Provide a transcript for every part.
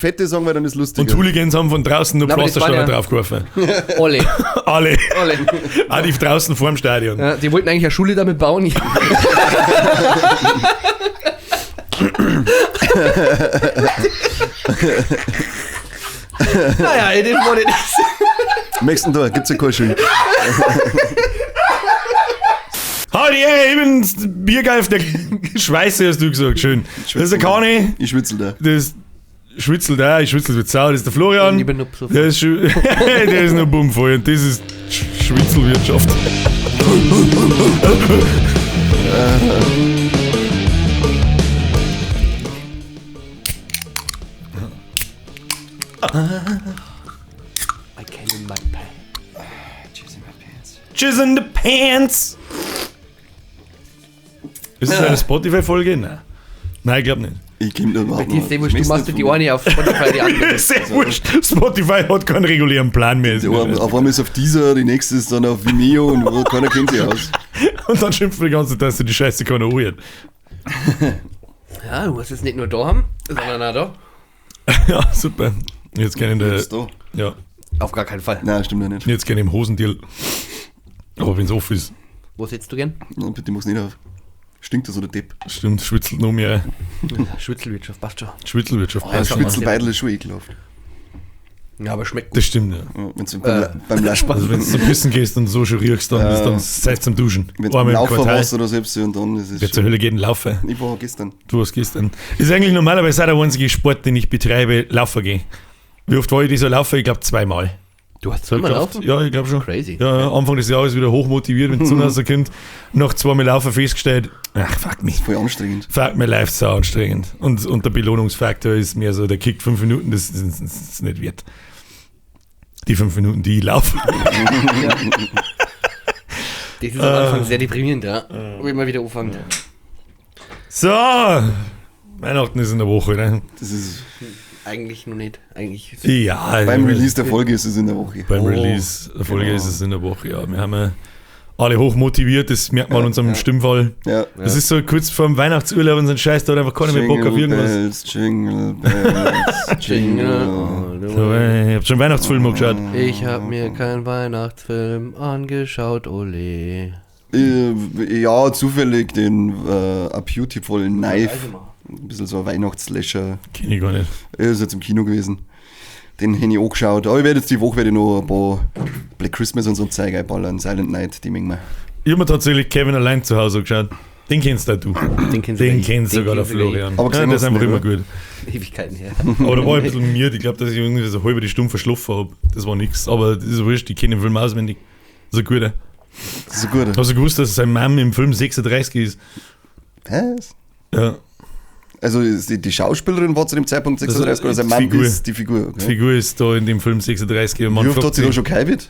Fette sagen, weil dann ist lustiger. Und Hooligans haben von draußen nur Nein, aber das Pflastersteine waren ja- draufgeworfen. Alle. Alle. Alle. Auch die draußen vorm Stadion. Ja, die wollten eigentlich eine Schule damit bauen. Naja, it is what it is. Nächsten Tag gibt's ja keine Schule. Halt, ich bin Biergeil der Schweiße, hast du gesagt. Schön. Das ist der Kani, Ich schwitzel da. das ist Schwitzel da, ich schwitzel mit Sau, das ist der Florian. Ich bin nur besoffen. Der ist, der ist nur bummvoll und das ist Schwitzelwirtschaft. I came in my pants. Jizz in the Pants! Ist das eine Spotify-Folge? Nein. Nein, ich glaube nicht. Ich komm da überhaupt Die ist nicht. wurscht, du machst dir die eine auf Spotify, die andere. Sehr wurscht. Spotify hat keinen regulären Plan mehr. Die eine, auf einmal ist auf dieser, die nächste ist dann auf Vimeo und wo keiner kennt sich aus. Und dann schimpfen die ganze Zeit, dass sie die Scheiße keiner anhört. Ja, du musst es nicht nur da haben, sondern auch da. Ja, super. Jetzt gerne in der. Ist da. Ja, Auf gar keinen Fall. Nein, stimmt ja nicht. jetzt gerne im Hosendeal. Aber wenn's off ist, Wo sitzt du gern? Nein, bitte mach's nicht auf. Stinkt das oder Depp? stimmt, schwitzelt noch mehr. Schwitzelwirtschaft, passt schon. Schwitzelwirtschaft. Ja, passt. Schwitzelbeidel ist schon ekelhaft. Ja, aber schmeckt gut. Das stimmt, ja. Ja, wenn's beim Laufen, Also wenn du zum Pissen gehst und so schon riechst, dann ist dann Zeit zum Duschen. wenn's beim Einmal im Laufen Quartal. warst oder selbst und dann ist es Wer zur schon. Hölle geht denn laufen? Ich war gestern. Du warst gestern. Ist eigentlich normalerweise auch der einzige Sport, den ich betreibe, laufen gehen. Wie oft war ich dieser Laufen? Ich glaube zweimal. Du hast zweimal Geschafft. laufen? Ja, ich glaube schon. Crazy. Ja, ja, Anfang des Jahres wieder hochmotiviert, wenn die Sonne rauskommt. Nach zweimal Laufen festgestellt, ach fuck mich. Voll anstrengend. Fuck my life, so anstrengend. Und der Belohnungsfaktor ist mehr so, der kickt 5 Minuten, das ist nicht wert. Die 5 Minuten, die ich laufe. Das ist am Anfang sehr deprimierend, ja. Wenn man wieder anfängt. So, Weihnachten ist in der Woche, ne? Das ist, Eigentlich noch nicht. Eigentlich. Ja. beim Release der Folge ist es in der Woche. Beim Oh. Release der Folge Genau. ist es in der Woche, ja. Wir haben ja alle hochmotiviert, das merkt man an unserem Stimmfall. Ja. Das ist so kurz vor dem Weihnachtsurlaub und so ein Scheiß, da hat einfach keiner mehr Bock auf irgendwas. Bells, Jingle Bells, Jingle. So, ich hab schon Weihnachtsfilm angeschaut. Ich hab mir keinen Weihnachtsfilm angeschaut, ole. Ja, zufällig den A Beautiful Knife. Ein bisschen so ein Weihnachtsslasher. Kenn ich gar nicht. Er ist jetzt im Kino gewesen. Den hätte ich angeschaut. Aber ich werde jetzt die Woche werde ich noch ein paar Black Christmas und so ein Zeug einballern. Silent Night, die mögen wir. Ich hab mir tatsächlich Kevin allein zu Hause angeschaut. Den kennst du auch du. Den kennst Den du kennst sogar der Florian. Aber Ja, gesehen der ist hast du einfach nicht, immer oder? gut. Ewigkeiten her. Aber da war ich ein bisschen miert. Ich glaube, dass ich irgendwie so halbe die Stunde verschlafen hab. Das war nix. Aber das ist wurscht, ich kenne den Film auswendig. Das ist ein guter. Das ist so gut. Hast du gewusst, dass sein Mann im Film 36 ist? Was? Ja. Also ist die Schauspielerin war zu dem Zeitpunkt 36 oder sein die Mann Figur. ist die Figur. Okay. Die Figur ist da in dem Film 36. Und man Wie oft fragt hat sie da sich, schon geheiratet?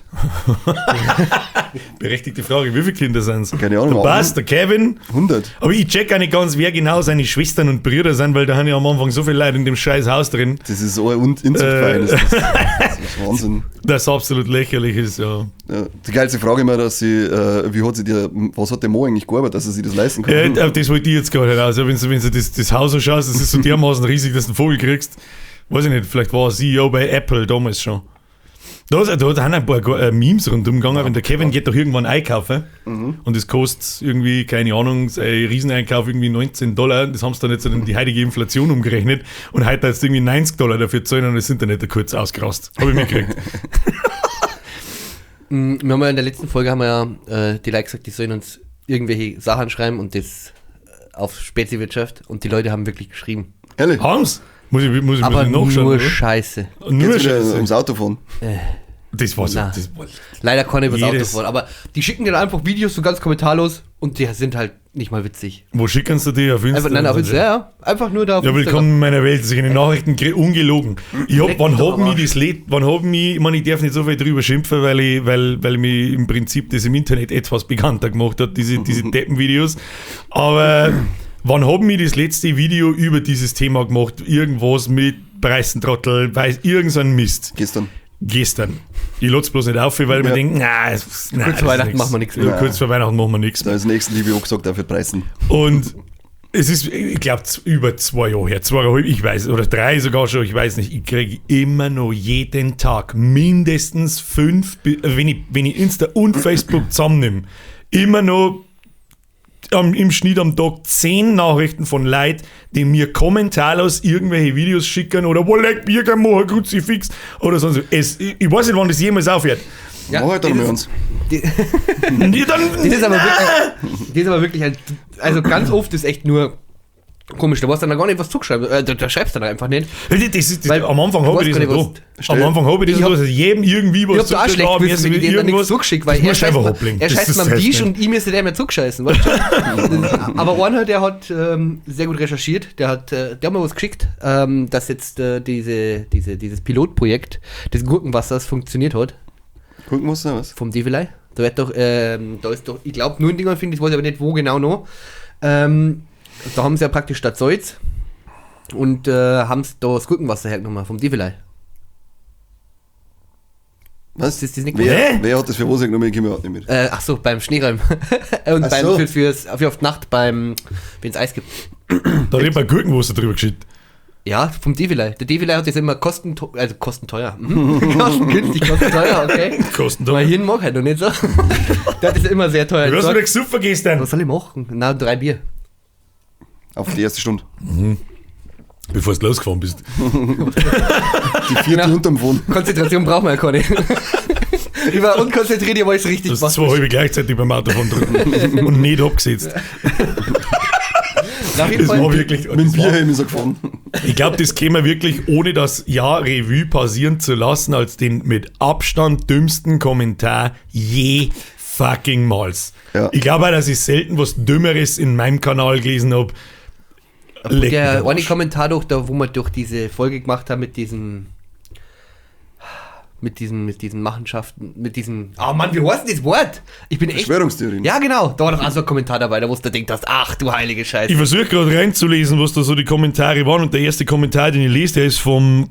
berechtigte Frage, wie viele Kinder sind es? Keine Ahnung. Der Bas, der Kevin. 100. Aber ich check auch nicht ganz, wer genau seine Schwestern und Brüder sind, weil da haben ja am Anfang so viele Leute in dem scheiß Haus drin, Das ist so ein Inzuchtverein. Das ist Wahnsinn. das absolut lächerlich ist, ja. Ja, die geilste Frage immer, dass sie, wie hat sie dir, was hat der Mo eigentlich gearbeitet, dass er sich das leisten kann? Ja, auf das wollte ich jetzt gar nicht raus. Ja, wenn du das Haus so schaust, das ist so dermaßen riesig, dass du einen Vogel kriegst. Weiß ich nicht, vielleicht war er CEO bei Apple damals schon. Da sind ein paar Memes rundum gegangen, wenn der Kevin geht doch irgendwann einkaufen und das kostet irgendwie, keine Ahnung, sein Rieseneinkauf irgendwie 19 Dollar. Das haben sie dann jetzt in die heutige Inflation umgerechnet und heute hat irgendwie 90 Dollar dafür zahlen und das sind dann nicht kurz ausgerast. Habe ich mitgekriegt. Wir haben ja in der letzten Folge haben wir ja die Leute gesagt, die sollen uns irgendwelche Sachen schreiben und das auf Speziwirtschaft und die Leute haben wirklich geschrieben. Ehrlich? Haben's? Muss ich Aber muss ich nachschauen, nur oder? Scheiße. Nur Geht's wieder Scheiße. ums Auto fahren. Das war so. Na. Das war, Leider kann ich übers Auto Jedes- fahren, aber die schicken dir einfach Videos so ganz kommentarlos und die sind halt nicht mal witzig. wo schicken sie die? Auf Insta? Einfach, nein, auf Insta, ja, ja. Einfach nur da auf Ja, Instagram. willkommen in meiner Welt, dass ich in den Nachrichten krieg, ungelogen. Ich hab, Leck wann mich doch hab am mich das Lied, wann hab mich, ich meine, ich darf nicht so viel drüber schimpfen, weil mich im Prinzip das im Internet etwas bekannter gemacht hat, diese Deppenvideos. Aber wann hab mich das letzte Video über dieses Thema gemacht? Irgendwas mit Preisentrottel, weiß, irgend so ein Mist. Gestern. Gestern. Ich lad's bloß nicht auf, weil ich mir Ja. denke, na, es- na, Kurz das vor ist Weihnachten machen wir nichts Ja, mehr. kurz vor Weihnachten machen wir nichts Da ist Nächstenliebe auch gesagt, dafür preisen. Und Es ist, ich glaube, über 2 Jahre her, 2,5, ich weiß, oder 3 sogar schon, ich weiß nicht. Ich kriege immer noch jeden Tag mindestens 5, wenn ich Insta und Facebook zusammennehme, immer noch im Schnitt am Tag 10 Nachrichten von Leuten, die mir kommentarlos irgendwelche Videos schicken oder wo legt Bier machen, Kruzifix oder sonst was. Ich weiß nicht, wann das jemals aufhört. Ja, mach halt dann mit uns. Das ist aber wirklich, also ganz oft ist echt nur komisch, da warst du dann gar nicht was zugeschrieben, da schreibst du dann einfach nicht. Weil am Anfang habe ich das nicht da. Am Anfang habe ich das nicht, dass jedem irgendwie was Ich hab da auch schlecht gewusst, wenn ich dem dann nichts zugeschickt, weil er scheißt mir am Tisch und ich müsste dem ja zugescheißen. Weißt du? Aber einer, der hat sehr gut recherchiert, der hat mir was geschickt, dass jetzt dieses Pilotprojekt des Gurkenwassers funktioniert hat. Gurkenwasser, was? Vom Develei. Da wird doch, da ist doch, ich glaube, nur in Dingern finde ich, weiß aber nicht wo genau noch. Da haben sie ja praktisch statt Salz und haben sie da das Gurkenwasser hergenommen vom Develei. Was? Ist das nicht wer hat das für was hergenommen? Ich komme überhaupt nicht mit. Ach so, beim Schneeräumen. Und Ach beim, so. für auf die Nacht, wenn es Eis gibt. Da hat jemand Gurkenwasser drüber geschüttet. Ja, vom Develei. Der Develei hat das immer kostenteuer. Kostengünstig, kostenteuer, okay. Kostenteuer. Mein Hirn mag halt noch nicht so. Der hat das immer sehr teuer. Du hast wieder gesoffen gestern. Was soll ich machen? Na, 3 Bier. Auf die erste Stunde. Mhm. Bevor du losgefahren bist. Die vierte genau. unterm Phone. Konzentration brauchen wir ja keine. Ich war unkonzentriert, ich war es richtig. Du hast 2 halbe gleichzeitig beim Autofahren drücken und nicht abgesetzt. Auf jeden Das Fall. war wirklich. Mit dem Bierhelm ist er gefahren. Ich glaube, das käme wirklich, ohne das Jahr Revue passieren zu lassen, als den mit Abstand dümmsten Kommentar je fucking mals. Ja. Ich glaube auch, dass ich selten was Dümmeres in meinem Kanal gelesen habe. Der eine Kommentar doch, da wo wir durch diese Folge gemacht haben mit diesen Machenschaften, mit diesen. Oh Mann, wie heißt denn das Wort? Ich bin echt. Verschwörungstheorien. Ja, genau. Da war doch auch so ein Kommentar dabei, da wo du denkst, ach du heilige Scheiße. Ich versuche gerade reinzulesen, was da so die Kommentare waren. Und der erste Kommentar, den ich lese, der ist vom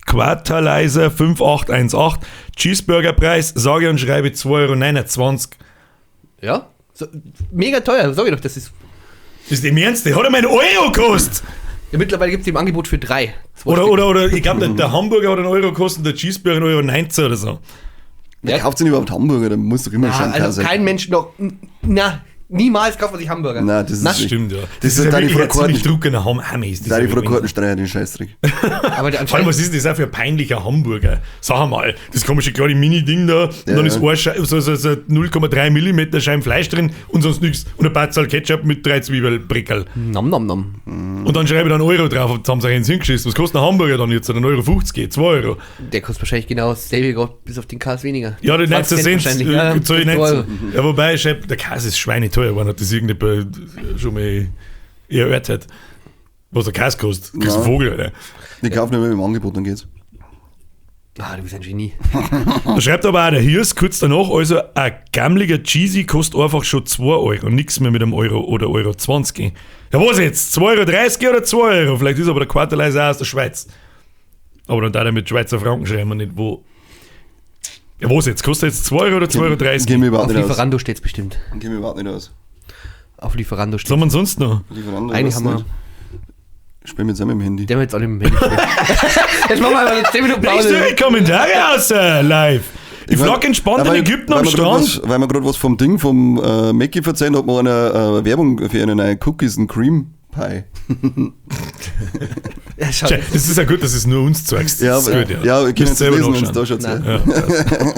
Quartalizer 5818. Cheeseburgerpreis, sage und schreibe 2,29 €. Ja, so, mega teuer, sag ich doch, das ist. Das ist im Ernst, der hat einmal einen Euro gekostet. Ja, mittlerweile gibt es im Angebot für 3. Oder ich glaube, der Hamburger hat einen Euro gekostet und der Cheeseburger 1,19 € oder so. Wer kauft denn überhaupt Hamburger? Da muss doch immer schon also kein Mensch noch. Na, niemals kauft man sich Hamburger. Nein, das ist stimmt, ja. Das ist ja wirklich ein ziemlich druckener Hammer. Da die Frau Kartenstreicher den Scheißdreck. Aber vor allem, was ist denn das auch für ein peinlicher Hamburger? Sag mal, das komische kleine Mini-Ding da, und ja, dann ist ein so 0,3 mm Scheiben Fleisch drin und sonst nichts. Und ein paar Zahl Ketchup mit 3 Zwiebelbrickerl. Nom, nom, nom. Und dann schreibe ich dann Euro drauf und haben sie auch hingeschissen. Was kostet ein Hamburger dann jetzt? 1,50 €, 2 Euro. Der kostet wahrscheinlich genau dasselbe, bis auf den Käse weniger. Ja, die 19 Cent. Ja, ja, wobei, der Käse ist schweineteuer geworden, hat das irgendjemand schon mal erörtert. Was der Käse kostet. Kriegst du einen Vogel, oder? Ich kaufe nicht mehr im Angebot, dann geht's. Ah, du bist ein Genie. Da schreibt aber auch der Hirs kurz danach, also ein gammeliger Cheesy kostet einfach schon 2 Euro, nichts mehr mit einem Euro oder 1,20 €. Ja, was jetzt? 2,30 € oder 2 Euro? Vielleicht ist aber der Quartalizer auch aus der Schweiz. Aber dann darf er mit Schweizer Franken schreiben und nicht wo. Ja, was jetzt? Kostet jetzt 2 Euro oder 2,30 €? Gehen wir überhaupt Auf nicht aus. Lieferando steht's bestimmt. Gehen wir überhaupt nicht aus. Auf Lieferando Was steht's. haben wir denn sonst noch? Lieferando, Eigentlich weiß haben wir- nicht. Spielen wir zusammen im Handy. Der haben jetzt alle mit dem Handy. Jetzt machen wir einfach 10 Minuten Liest du Pause. die Kommentare aus, live? Ich flag entspannt in Ägypten am Strand. Was, weil wir gerade was vom Ding, vom Mackie verzeihen, hat man eine Werbung für eine neue Cookies and Cream Pie. Ja, schau. Das ist ja gut, dass es nur uns zeigst. Ja, Das ist gut, ja, ja, wir können Müsst es selber lesen, wenn es nachschauen. da schaut. Nein. Ja,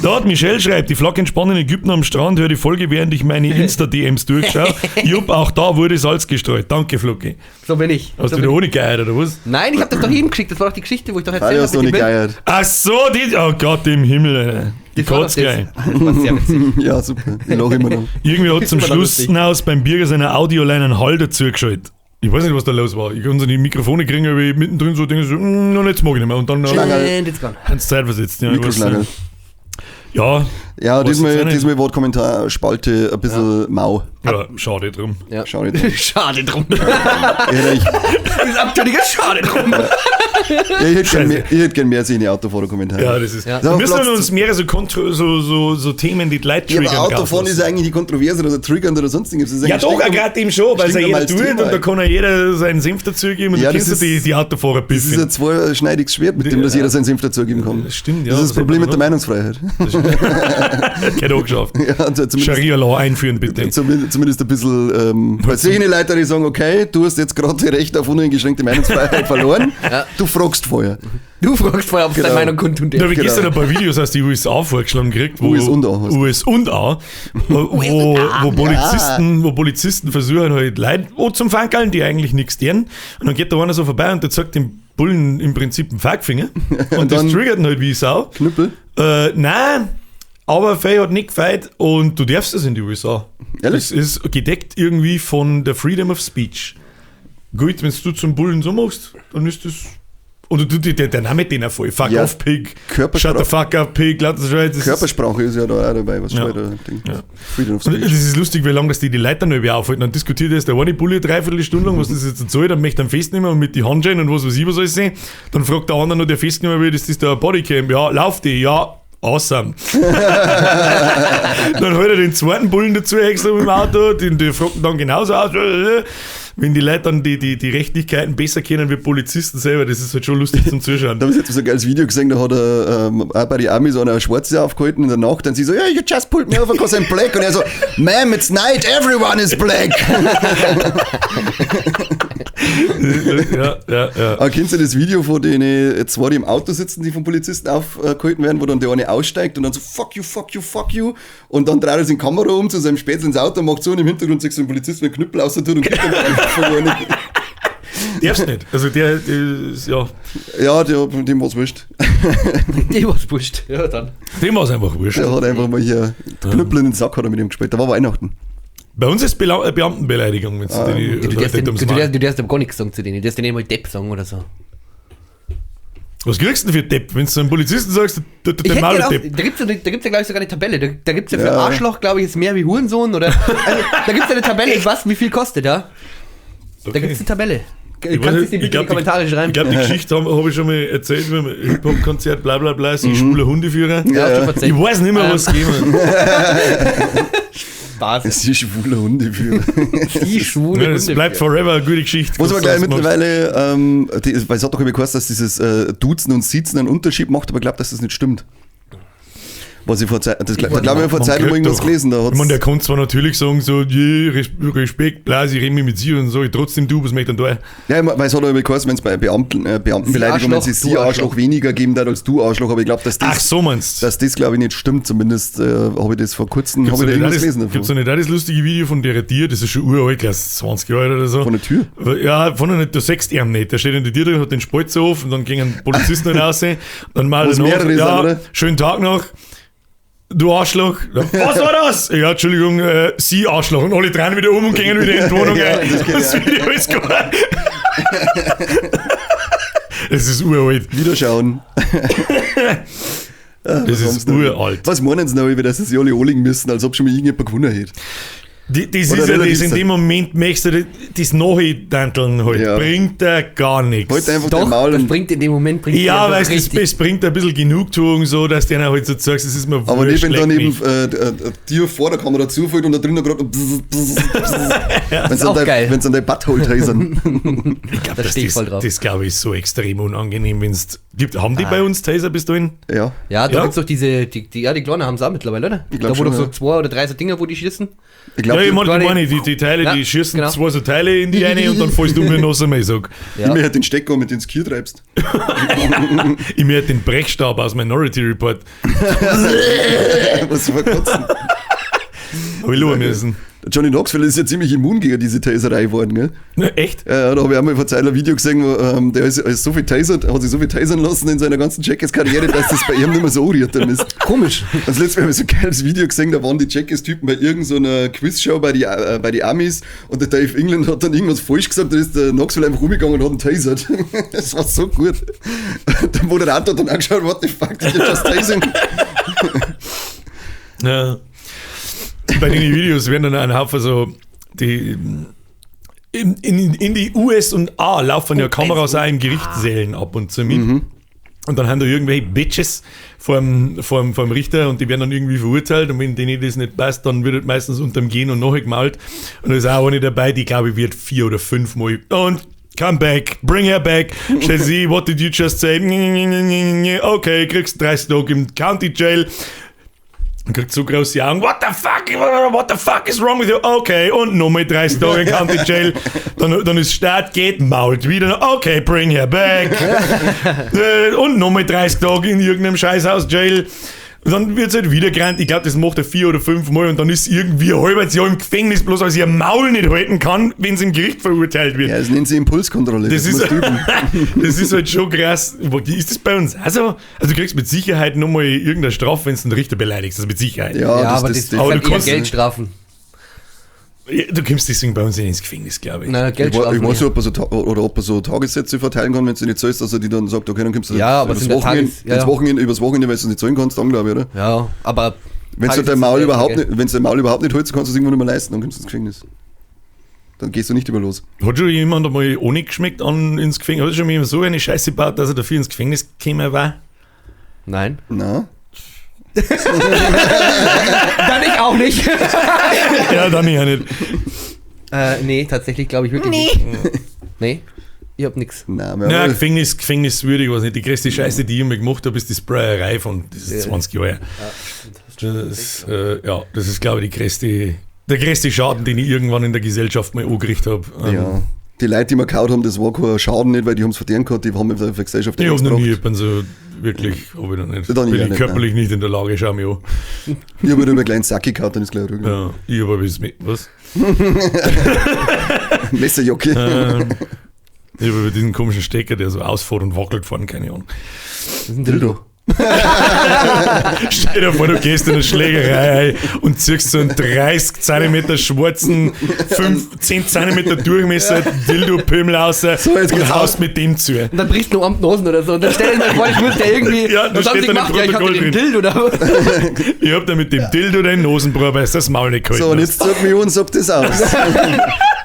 da hat Michelle schreibt, die Flagge entspannt in Ägypten am Strand, höre die Folge, während ich meine Insta-DMs durchschaue. Jupp, auch da wurde Salz gestreut. Danke, Flocki. So bin ich. Hast so du bin wieder ohne geeiert, oder was? ich. Nein, ich hab das doch jedem geschickt. Das war doch die Geschichte, wo ich doch Alle erzählt hast du habe. nicht mit dem Bild. geeiert. Ach so, die. Oh Gott im Himmel, Alter. Die Das war doch Kotz geil. das. Das war sehr witzig. Ja, super. Ich lache immer noch. Irgendwie hat zum Immer noch Schluss lustig. hinaus beim Birger seine Audioline einen Hall dazu geschaltet. Ich weiß nicht, was da los war. Ich konnte die Mikrofone kriegen, aber ich mittendrin so denke so, no, jetzt mag ich nicht mehr. Und dann Schlagerl. And it's gone. haben sie Zeit versetzt. Ja, ich weiß Mikroschlagerl. nicht. Ja, Ja, Weiß diesmal, jetzt auch nicht. diesmal war die Kommentarspalte ein bisschen mau. ja, schade drum. Ja. Schade drum. Schade drum. Ich hätte eigentlich, Das ist aktuell schade drum. Ja, ich hätte gern mehr solche Autofahrer-Kommentare. Ja, das ist. Ja. Wir müssen Platz- uns mehr so Themen, die die Leute Ja, triggern. aber Autofahren ist ja eigentlich nicht kontrovers oder triggernd oder sonst irgendwas. Das ist Ja, eigentlich doch, auch gerade eben schon, weil es ja jeder tut stinknormales und da Thema. kann ja jeder seinen Senf dazugeben und Ja, du das kennst ja ist- die Autofahrer Das ist ein zweischneidiges Schwert, mit dem, dass jeder seinen Senf dazugeben kann. Das stimmt, ja. Das ist das Das Problem hätte mit der man Meinungsfreiheit. Geht auch geschafft. Ja, also zumindest, Scharia-Law einführen, bitte. zumindest ein bisschen, bei solchen Leuten, die sagen, okay, du hast jetzt gerade Recht auf uneingeschränkte Meinungsfreiheit verloren, Ja. du fragst vorher. Du fragst vorher, ob es Genau. deine Meinung kundtun Da habe ich Genau. gestern ein paar Videos aus den USA vorgeschlagen gekriegt, wo US und A heißt. US und A, wo Polizisten versuchen halt Leute zum Fankeln, die eigentlich nichts tun. Und dann geht da einer so vorbei und der zeigt dem Bullen im Prinzip einen Fackfinger. Und, das dann- triggert ihn halt wie Sau. Knüppel. Nein, aber Faye hat nicht gefeit und du darfst das in die USA. Ehrlich? Das ist gedeckt irgendwie von der Freedom of Speech. Gut, wenn du zum Bullen so machst, dann ist das. Und du, der Name den voll. Fuck Ja. off, Pig. Körpersprache. Shut the fuck up, Pig. Lass das schon. Das Körpersprache ist ja da auch dabei, was Ja. schon wieder Ding. Ja. Freedom of Und das Speech. ist lustig, wie lange das die Leute dann über aufhalten. Dann diskutiert erst der eine Bulle dreiviertel Stunde lang, was das jetzt soll, dann möchte er ihn festnehmen und mit die Handschellen und was weiß ich was alles sehen. Dann fragt der andere noch, der festgenommen wird, ist das da ein Bodycam? Ja, lauf die, ja. Awesome. Dann holt er den zweiten Bullen dazu extra mit dem Auto, den fragt ihn dann genauso aus. Wenn die Leute dann die Rechtlichkeiten besser kennen wie Polizisten selber, das ist halt schon lustig zum Zuschauen. Da habe ich jetzt so ein geiles Video gesehen, da hat er auch bei den Amis einer Schwarze aufgehalten in der Nacht und sie so, yeah, you just pulled me over because I'm black. Und er so, ma'am, it's night, everyone is black. Ja. Aber kennst du das Video von denen zwei, die im Auto sitzen, die vom Polizisten aufgehalten werden, wo dann der eine aussteigt und dann so, fuck you, fuck you, fuck you. Und dann dreht er sich in die Kamera um zu seinem Spätzle ins Auto und macht so und im Hintergrund siehst du den Polizisten mit dem Knüppel aus der Tür und gibt ihm einfach vorne. Darfst nicht. Also der ist, ja, Ja, dem war's wurscht. Die war's wurscht. Ja, dann. dem war's einfach wurscht. Der hat einfach mal hier Knüppel in den Sack hat er mit ihm gespielt. Da war Weihnachten. Bei uns ist Beamtenbeleidigung, wenn du die Du darfst, Leute den, ums du, Maul. darfst, du darfst aber gar nichts sagen zu denen. Du darfst denen mal Depp sagen oder so. Was kriegst du denn für Depp? Wenn du einem Polizisten sagst, der Ich hätte Maul gern auch, Depp. da gibt's ja, da gibt's ja glaube ich, sogar eine Tabelle. Da gibt's ja für Ja. Arschloch, glaube ich, ist mehr wie Hurensohn oder. Also, da gibt's ja eine Tabelle, was wie viel kostet, ja? Da gibt's eine Tabelle. Ich Kannst du weiß es nicht, dir bitte ich in glaub, die Kommentare schreiben? Ich glaube, die Geschichte hab ich schon mal erzählt beim Hip-Hop-Konzert, bla bla bla, sie schwuler Hundeführer. Ja, hast du Ich erzählt. weiß nicht mehr, was es gegeben hat. Spaß. Das ist schwuler Hundeführer. Die schwule Ja, das bleibt forever eine gute Geschichte. Was aber gleich du machst. mittlerweile, weil es hat doch immer geheißen, dass dieses Duzen und Siezen einen Unterschied macht, aber ich glaube, dass das nicht stimmt. Was ich vor Zeit, das, da glaube ich, vor Man Zeit kriegt irgendwas doch- gelesen. Da Ich meine, der hat's, kann zwar natürlich sagen, so, je, Respekt, bla, ich rede mich mit sie und so, ich trotzdem du, was möchte denn da? ja, ich mein, weil es hat auch immer geheißen, wenn es bei Beamtenbeleidigung, wenn Arschloch, sie sie du Arschloch Arschloch weniger geben hat als du Arschloch, aber ich glaube, dass Ach, das, so meinst du. dass das glaube ich nicht stimmt. Zumindest habe ich das vor kurzem, Gibt's habe ich da da irgendwas nicht gelesen das, gibt's davon. da nicht auch das lustige Video von der Tier, das ist schon uralt, glaub, 20 Jahre alt oder so. Von der Tür? Ja, von der, du siehst ihn nicht. Der steht in der Tür drin, hat den Spalt so auf und dann gingen Polizisten raus. Dann mal Wo's noch, mehrere sind, ja, oder? schönen Tag noch. Du Arschloch. Was war das? Ja, Entschuldigung, sie Arschloch. Und alle drehen wieder um und gehen wieder in die Wohnung. Ja, rein. das geht das ja. Video ist geil. Es ist uralt. Wiederschauen. Das ist uralt. Was meinen sie noch, über dass sie sich alle anlegen müssen, als ob schon mal irgendjemand gewonnen hätte? Die, das Oder ist ja relativ das, in sind. dem Moment möchtest du das Nachdanteln halt. Ja. Bringt dir gar nichts. Halt einfach Doch, den Maul das und bringt in dem Moment bringt Ja, dir weißt du, richtig. es bringt ein bisschen Genugtuung so, dass du denen halt so sagst, es ist mir Aber nicht, wurscht, wenn dann leck eben mich. dir vor der Kamera zufällt und da drinnen gerade wenn's Ist auch an dein, geil. wenn's an dein Butthole tasern. Ich glaub, Da das, steh ich das, voll drauf. das glaube ich, ist so extrem unangenehm, wenn's gibt. Haben die bei uns Taser bis dahin? Ja. Ja, da Ja. gibt's doch diese, die Kleinen haben es auch mittlerweile, oder? Ich glaub da wo schon, doch so ja. 2 oder 3 so Dinger, wo die schießen. Ich glaube, Ja, ich meine, Kleine- die Teile, Ja, die schießen genau. zwei so Teile in die eine und dann fällst du mir noch einmal, ich sag. Ja. ich möchte den Stecker mit ins Kier treibst. Ich mir den Brechstab aus Minority Report. Was zu verkotzen. Hab ich schauen müssen. Der Johnny Knoxville ist ja ziemlich immun gegen diese Taserei geworden, gell? Ne, echt? Ja, da habe ich einmal vor Zeit ein Video gesehen, wo, der ist so viel tasert, hat sich so viel tasern lassen in seiner ganzen Jackass-Karriere, dass das bei ihm nicht mehr so anrührt dann ist. Komisch. Das letzte Mal habe ich so ein geiles Video gesehen, da waren die Jackass-Typen bei irgendeiner Quizshow bei die Amis und der Dave England hat dann irgendwas falsch gesagt, da ist der Knoxville einfach rumgegangen und hat ihn tasert. Das war so gut. Der Moderator hat dann angeschaut, what the fuck, did you just tasing? Ja. Bei den Videos werden dann ein Haufen so die In die US und A laufen ja Kameras auch in Gerichtssälen ab und zu mit. Und dann haben da irgendwelche Bitches vorm Richter und die werden dann irgendwie verurteilt und wenn denen das nicht passt, dann wird halt meistens unterm Gehen und nachher gemalt. Und da ist auch eine dabei, die glaube ich wird 4 oder 5 Mal und come back, bring her back, sie, what did you just say? Okay, kriegst 30 Tage im County Jail. Und kriegt so große Augen, what the fuck is wrong with you? Okay, und nochmal 30 Tage in County Jail. Dann ist Start, geht, mault wieder, okay, bring her back. Und nochmal 30 Tage in irgendeinem Scheißhaus Jail. Und dann wird es halt wieder gerannt. Ich glaube, das macht er 4 oder 5 Mal und dann ist irgendwie ein halbes Jahr im Gefängnis, bloß weil sie ihr Maul nicht halten kann, wenn sie im Gericht verurteilt wird. Ja, das nennen sie Impulskontrolle. Das ist, das ist halt schon krass. Ist das bei uns? Also du kriegst mit Sicherheit nochmal irgendeine Strafe, wenn du einen Richter beleidigst. Also mit Sicherheit. Ja, ja, aber das aber du kannst Geldstrafen. Du kommst deswegen bei uns nicht ins Gefängnis, glaube ich. Nein, Geldstrafen. Ich weiß nicht, ob er so, oder ob er so Tagessätze verteilen kann, wenn du nicht zahlst, dass er die dann sagt, okay, dann kommst du ja, aber übers Wochenende, übers Wochenende, weil du es nicht zahlen kannst, dann glaube ich, oder? Ja, aber wenn du dein Maul überhaupt nicht, wenn du dein Maul überhaupt nicht holst, kannst du es irgendwann nicht mehr leisten, dann kommst du ins Gefängnis. Dann gehst du nicht über los. Hat schon jemand einmal ohne geschmeckt an ins Gefängnis? Hat schon jemand so eine Scheiße gebaut, dass er dafür ins Gefängnis gekommen war? Nein. Nein. Dann ich auch nicht. Ja, dann ich auch nicht. Nee, tatsächlich glaube ich wirklich nicht. Nee, ich hab nix. Nein, ja, gefängniswürdig, was nicht. Die größte Scheiße, die ich immer gemacht habe, ist die Sprayerei von das ist 20 Jahre her. Das, ja, das ist, glaube ich, der größte Schaden, den ich irgendwann in der Gesellschaft mal angerichtet habe. Ja. Die Leute, die wir gehauen haben, das war kein Schaden nicht, weil die haben es verdient gehabt, die haben in der Gesellschaft ich habe noch nie jemanden so wirklich, hab ich noch nicht. Dann bin ich körperlich nicht in der Lage, schau mich an. Ich habe über einen kleinen Sacki gehabt, dann ist gleich ruhig. Ja, ich habe bis mit, was? Messerjocke. Ich habe über diesen komischen Stecker, der so ausfährt und wackelt gefahren, keine Ahnung. Das ist ein Dildo. Stell dir vor, du gehst in eine Schlägerei und ziehst so einen 30 cm schwarzen, 10 cm Durchmesser Dildo-Pimmel raus so, und haust mit dem zu. Und dann brichst du noch am Nosen oder so. Und dann stell dir mal vor, ich muss da irgendwie. Ja, da steht dann gemacht, ja, ich hab mit dem Dildo da. Ich hab da mit dem Dildo den Nosenbruch, weil es das Maul nicht gehalten So, und jetzt zeig mich an und sag das aus.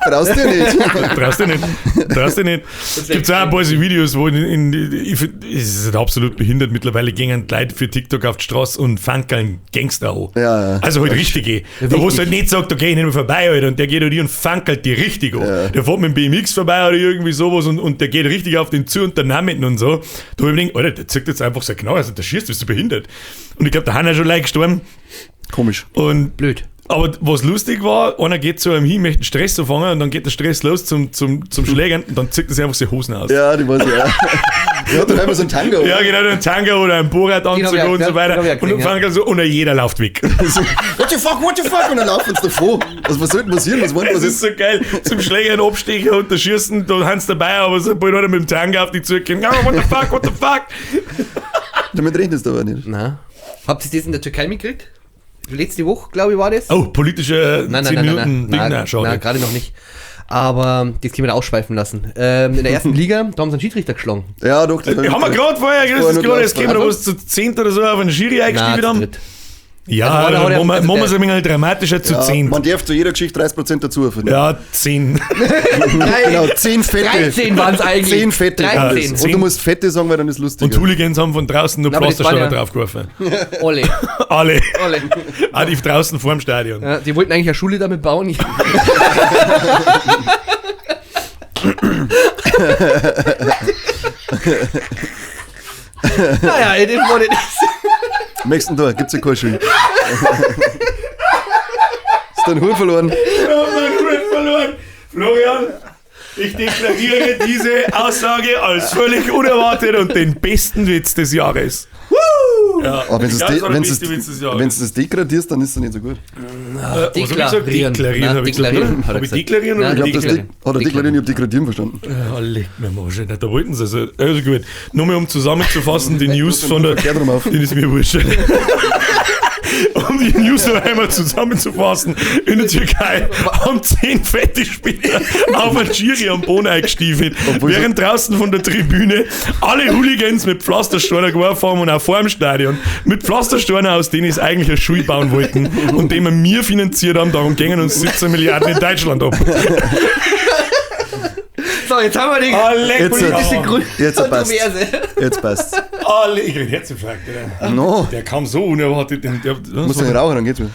Brauchst du nicht. Brauchst du nicht. Brauchst du nicht. Es gibt auch ein paar so Videos, wo ich find, es ist absolut behindert. Mittlerweile gehen Leute für TikTok auf die Straße und fangen einen Gangster an. Ja, ja. Also halt richtige. Da wo es halt nicht sagt, okay, ich nehme vorbei, Alter. Und der geht halt hier und fankelt die richtig an. Ja. Der fährt mit dem BMX vorbei oder irgendwie sowas und der geht richtig auf den zu und der Namen und so. Da hab ich mir gedacht, Alter, der zieht jetzt einfach so genau, also der schießt, bist du behindert. Und ich glaube, da haben ja schon Leute gestorben. Komisch. Und blöd. Aber was lustig war, einer geht zu einem hin, möchte einen Stress zu fangen und dann geht der Stress los zum Schlägern und dann zieht er sich einfach seine Hosen aus. Ja, die weiß ich auch. Der hat doch einmal so einen Tanga, oder? Ja, genau, einen Tanga oder einen Borat-Anzug und so weiter. Und dann fangen so, und jeder läuft weg. So, what the fuck, und dann laufen sie davor. Also, was soll denn passieren? Was wollen das ist so geil. Zum Schlägern abstechen und schießen, da haben sie dabei, aber sobald einer mit dem Tanga auf die zukommt, oh, what the fuck, what the fuck. Damit rechnest du aber nicht. Nein. Habt ihr das in der Türkei mitgekriegt? Letzte Woche, glaube ich, war das. Oh, politische nein, 10 Minuten Ding, nein, nein, gerade noch nicht. Aber das können wir da ausschweifen lassen. In der ersten Liga, da haben sie einen Schiedsrichter geschlagen. Ja, doch. Das haben wir gerade vorher, das ist gerade, es käme da was zu 10 oder so auf einen Schiri eingestiegen haben. Ja, also, machen wir es ein wenig dramatischer zu 10. Man darf zu jeder Geschichte 30% dazu erfinden. Ja, 10. Genau, 10 Fette. 13 waren es eigentlich. 10 Fette. 13. Und du musst Fette sagen, weil dann ist lustig. Und Hooligans haben von draußen nur Pflastersteine draufgeworfen. Alle. Alle. Alle. Auch die draußen vor dem Stadion. Ja, die wollten eigentlich eine Schule damit bauen. Naja, it is what it is. Nächsten Tag gibt's ja keine Schule. Hast deinen Hut verloren? Ich hab meinen Hut verloren. Florian, ich deklariere diese Aussage als völlig unerwartet und den besten Witz des Jahres. Woo! Ja, aber wenn du es degradierst, dann ist es nicht so gut. Deklarieren. Deklarieren habe ich gesagt. Habe ich deklarieren oder deklarieren? Hat er deklarieren, ich habe degradieren verstanden. Ja, leck mir mal schon. Da wollten sie es. Also gut. Nochmal um zusammenzufassen, die News von der... Die ist mir wurscht. Um die News noch einmal zusammenzufassen, in der Türkei haben 10 fette Spieler auf einen Schiri am Boden eingestiefelt, während draußen von der Tribüne alle Hooligans mit Pflastersteinen geworfen haben und auch vor dem Stadion mit Pflastersteinen, aus denen sie eigentlich eine Schule bauen wollten und den wir finanziert haben, darum gingen uns 17 Milliarden in Deutschland ab. So, jetzt haben wir die Ah, leck Jetzt, mich am politische Arsch. Jetzt passt. Kontroverse. Jetzt passt's. Ah, ich krieg Herzinfarkt, Alter. No. Der kam so unerwartet. Der, Musst du nicht rauchen, dann geht's wieder.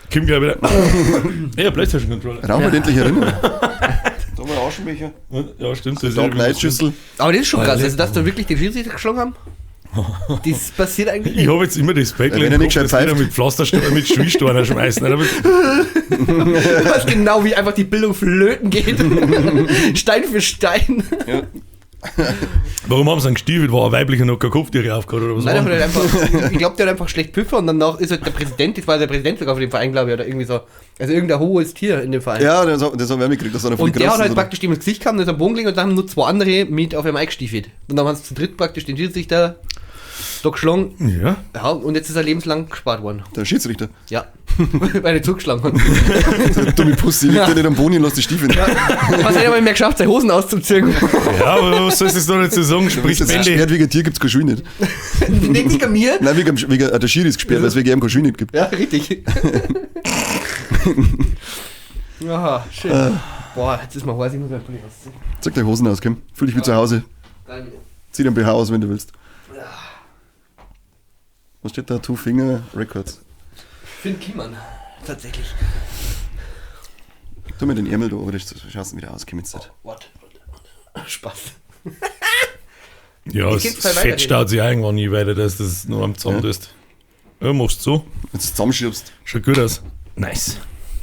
Kim gleich wieder. Ja, PlayStation Controller. Rauchen wir endlich erinnern. Da mal Aschenbecher. Ja, stimmt. Das ist Da irgendwie- Leitschüssel. Aber das ist schon krass, Alter. also dass da wirklich den Schiedsrichter geschlagen haben. Das passiert eigentlich Ich nicht. habe jetzt immer das Päckchen Wenn er im nicht Kopf, dass gescheit die da pfeift. mit Pflastersteinen, mit Schwiestoren schmeißen. Alter. Was genau wie einfach die Bildung flöten geht. Stein für Stein. Warum haben sie einen gestiefelt? War ein weiblicher noch kein Kopftiere aufgehört oder was? Nein, der war? hat einfach, ich glaube, der hat einfach schlecht pfiffen und danach ist halt der Präsident, das war der Präsident sogar von dem Verein, glaube ich, oder irgendwie so. Also irgendein hohes Tier in dem Verein. Ja, das, das haben wir auch mitgekriegt. Das war Und der hat halt so. praktisch dem ins Gesicht kam, ist am Boden gelegen und dann haben nur zwei andere mit auf ihm eingestiefelt. Und dann haben sie zu dritt praktisch den Schiedsrichter da geschlagen. Ja. Ja, und jetzt ist er lebenslang gespart worden. Der Schiedsrichter. Ja. Weil er zugeschlagen hat. Der dumme Pussy liegt ja nicht am Boden und lässt die Stiefel. Was hat er mal mehr geschafft, seine Hosen auszuziehen? Ja, aber was sollst du da dazu sagen? Du Spricht bist jetzt Bände. gesperrt wegen dir, gibt's keine Schuhe nicht. Nicht wegen mir? Nein, wegen der Schiri ist gesperrt, weil es wegen ihm keine Schuhe nicht gibt. Ja, richtig. Aha, schön. Boah, jetzt ist mir heiß, ich muss meinen Pulli rausziehen. Zeig deine Hosen aus, Kim. Fühl dich wie zu Hause. Danke. Zieh dein BH aus, wenn du willst. Was steht da? Two Finger Records. Finn Kliman, tatsächlich. Tu mir den Ärmel da, aber das schaust wieder aus, Kim, jetzt. nicht. What? Spaß. Ja, Ich das geb zwei Fett weiterreden. staut sich irgendwann nie weiter, dass das nur am Zaun Ja. ist. Ja, machst du so. Wenn du es zusammenschiebst. Schaut gut aus. Nice.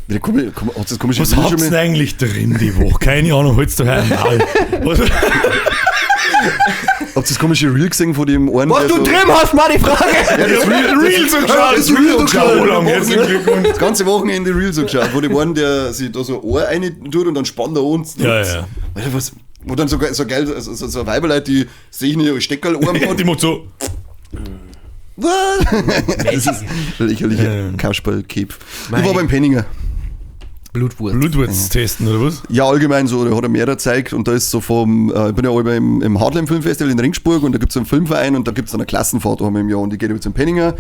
Wieder komm, komm, hat's das komische Was Bild habt ihr schon denn mal? eigentlich drin die Woche? Keine Ahnung, holt's doch ein Maul. Was? Habt ihr das komische Reel gesehen von dem einen? Was der du so- drin hast, war die Frage! Ja, das Reel, Reel so geschaut. Das Reel so geschaut. Schau lang, herzlichen Glückwunsch. Das ganze Wochenende Reel so geschaut, wo dem einen, der sich da so ein Ohr rein tut und dann spannt er uns. Ja, ja. Alter, was? Wo dann so, so geil, so Weiberleute, die sehen ihre Steckerl-Ohren hat. Die macht so. Was? Das ist lächerliche Kasperl-Käpf. Ich war Mei. beim Penninger. Blutwurst. Blutwurz testen, oder was? Ja, allgemein so, der hat er mehr gezeigt und da ist so vom, ich bin ja allweil im Hardline Filmfestival in Ringsburg und da gibt es einen Filmverein und da gibt es dann eine Klassenfahrt einmal im Jahr und die geht über zum Penninger.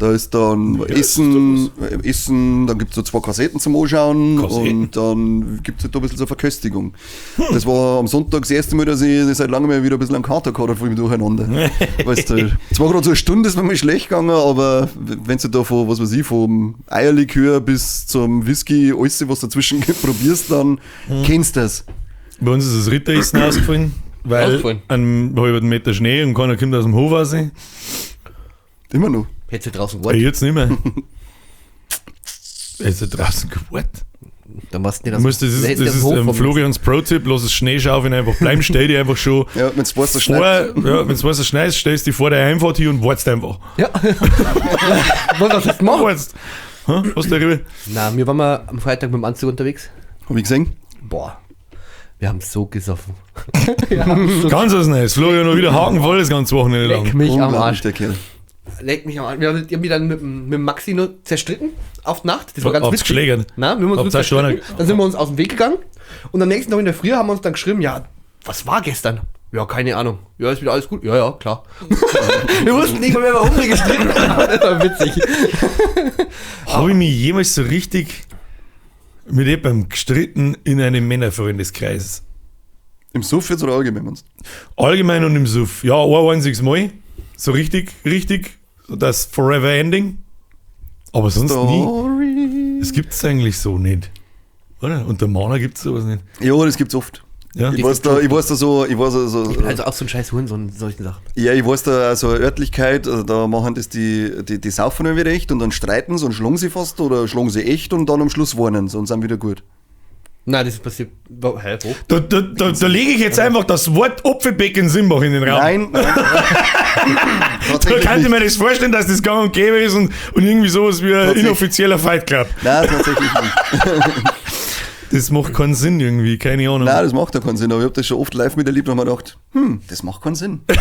Da ist dann Essen, Essen, dann gibt es so zwei Kassetten zum Anschauen Kassetten? und dann gibt es halt da ein bisschen so Verköstigung. Das war am Sonntag das erste Mal, dass ich seit langem mal wieder ein bisschen einen Kater gehabt habe von dem Durcheinander. Weißt du, zwar gerade so eine Stunde ist mir mal schlecht gegangen, aber wenn du da von, was weiß ich, vom Eierlikör bis zum Whisky, alles, was dazwischen gibt, probierst, dann kennst du das. Bei uns ist das Ritteressen ausgefallen, weil Ausgefallen? einen halben Meter Schnee und keiner kommt aus dem Hof raus. Immer noch. Hättest du draußen Ja, gewartet? jetzt nicht mehr. Jetzt ist draußen gewartet. Dann warst du nicht Du aus musst, das dann ist, hättest du das aus ist dem Hof fahren Florians Pro-Tipp, lass es Schneeschaufeln einfach bleiben, stell dich einfach schon Ja, wenn's weißt, das vor, schneit. ja, wenn's weiß, es schneit, stellst dich vor der Einfahrt hier und wartest einfach. müssen. Ja. Was hast du jetzt gemacht? Wartest. Hm? Was der Riebe? Na, wir waren mal am Freitag mit dem Anzug unterwegs. Hab ich gesehen? Boah. Wir haben so gesoffen. Wir haben so Ganz was Neues. Florian noch wieder Haken voll das ganze Wochenende Leck lang. mich am Unglaublich, Arsch. der Kerl. Leck mich am Arsch. Wir haben, ich hab mich dann mit dem Maxi nur zerstritten auf die Nacht. Das war ganz Habt's witzig. geschlägert? Na, wir haben uns Habt's nur auch schon zerstritten. Dann sind wir uns aus dem Weg gegangen. Und am nächsten Tag in der Früh haben wir uns dann geschrieben, ja, was war gestern? Ja, keine Ahnung. Ja, ist wieder alles gut. Ja, ja, klar. Wir wussten nicht mehr, warum wir gestritten haben. Das war witzig. Habe ich mich jemals so richtig mit jemandem gestritten in einem Männerfreundeskreis? Im Suff jetzt oder allgemein, meinst du? Allgemein und im Suff. Ja, ein einziges Mal. So richtig, richtig. So das Forever Ending. Aber sonst nie. Story. Das gibt es eigentlich so nicht. Oder? Unter Mana gibt es sowas nicht. Ja, das gibt's oft. Ja. Ich weiß da, ich weiß da so, ich weiß da so, Ich bin also auch so ein scheiß Hurensohn in solchen Sachen. ja, ich weiß da so eine Örtlichkeit, also da machen das die saufen irgendwie recht und dann streiten sie und schlagen sie fast oder schlagen sie echt und dann am Schluss warnen sie und sind wieder gut. Nein, das ist passiert. Wo, hä, wo? Da lege ich jetzt einfach das Wort Opfelbeck in Simbach in den Raum. Nein, nein. Da Tatsächlich kann ich nicht. mir das vorstellen, dass das gang und gäbe ist und irgendwie sowas wie ein Tatsächlich. inoffizieller Fight Club. Nein, tatsächlich nicht. Das macht keinen Sinn irgendwie, keine Ahnung. Nein, das macht ja keinen Sinn, aber ich habe das schon oft live miterlebt und hab mir gedacht, das macht keinen Sinn. Nein,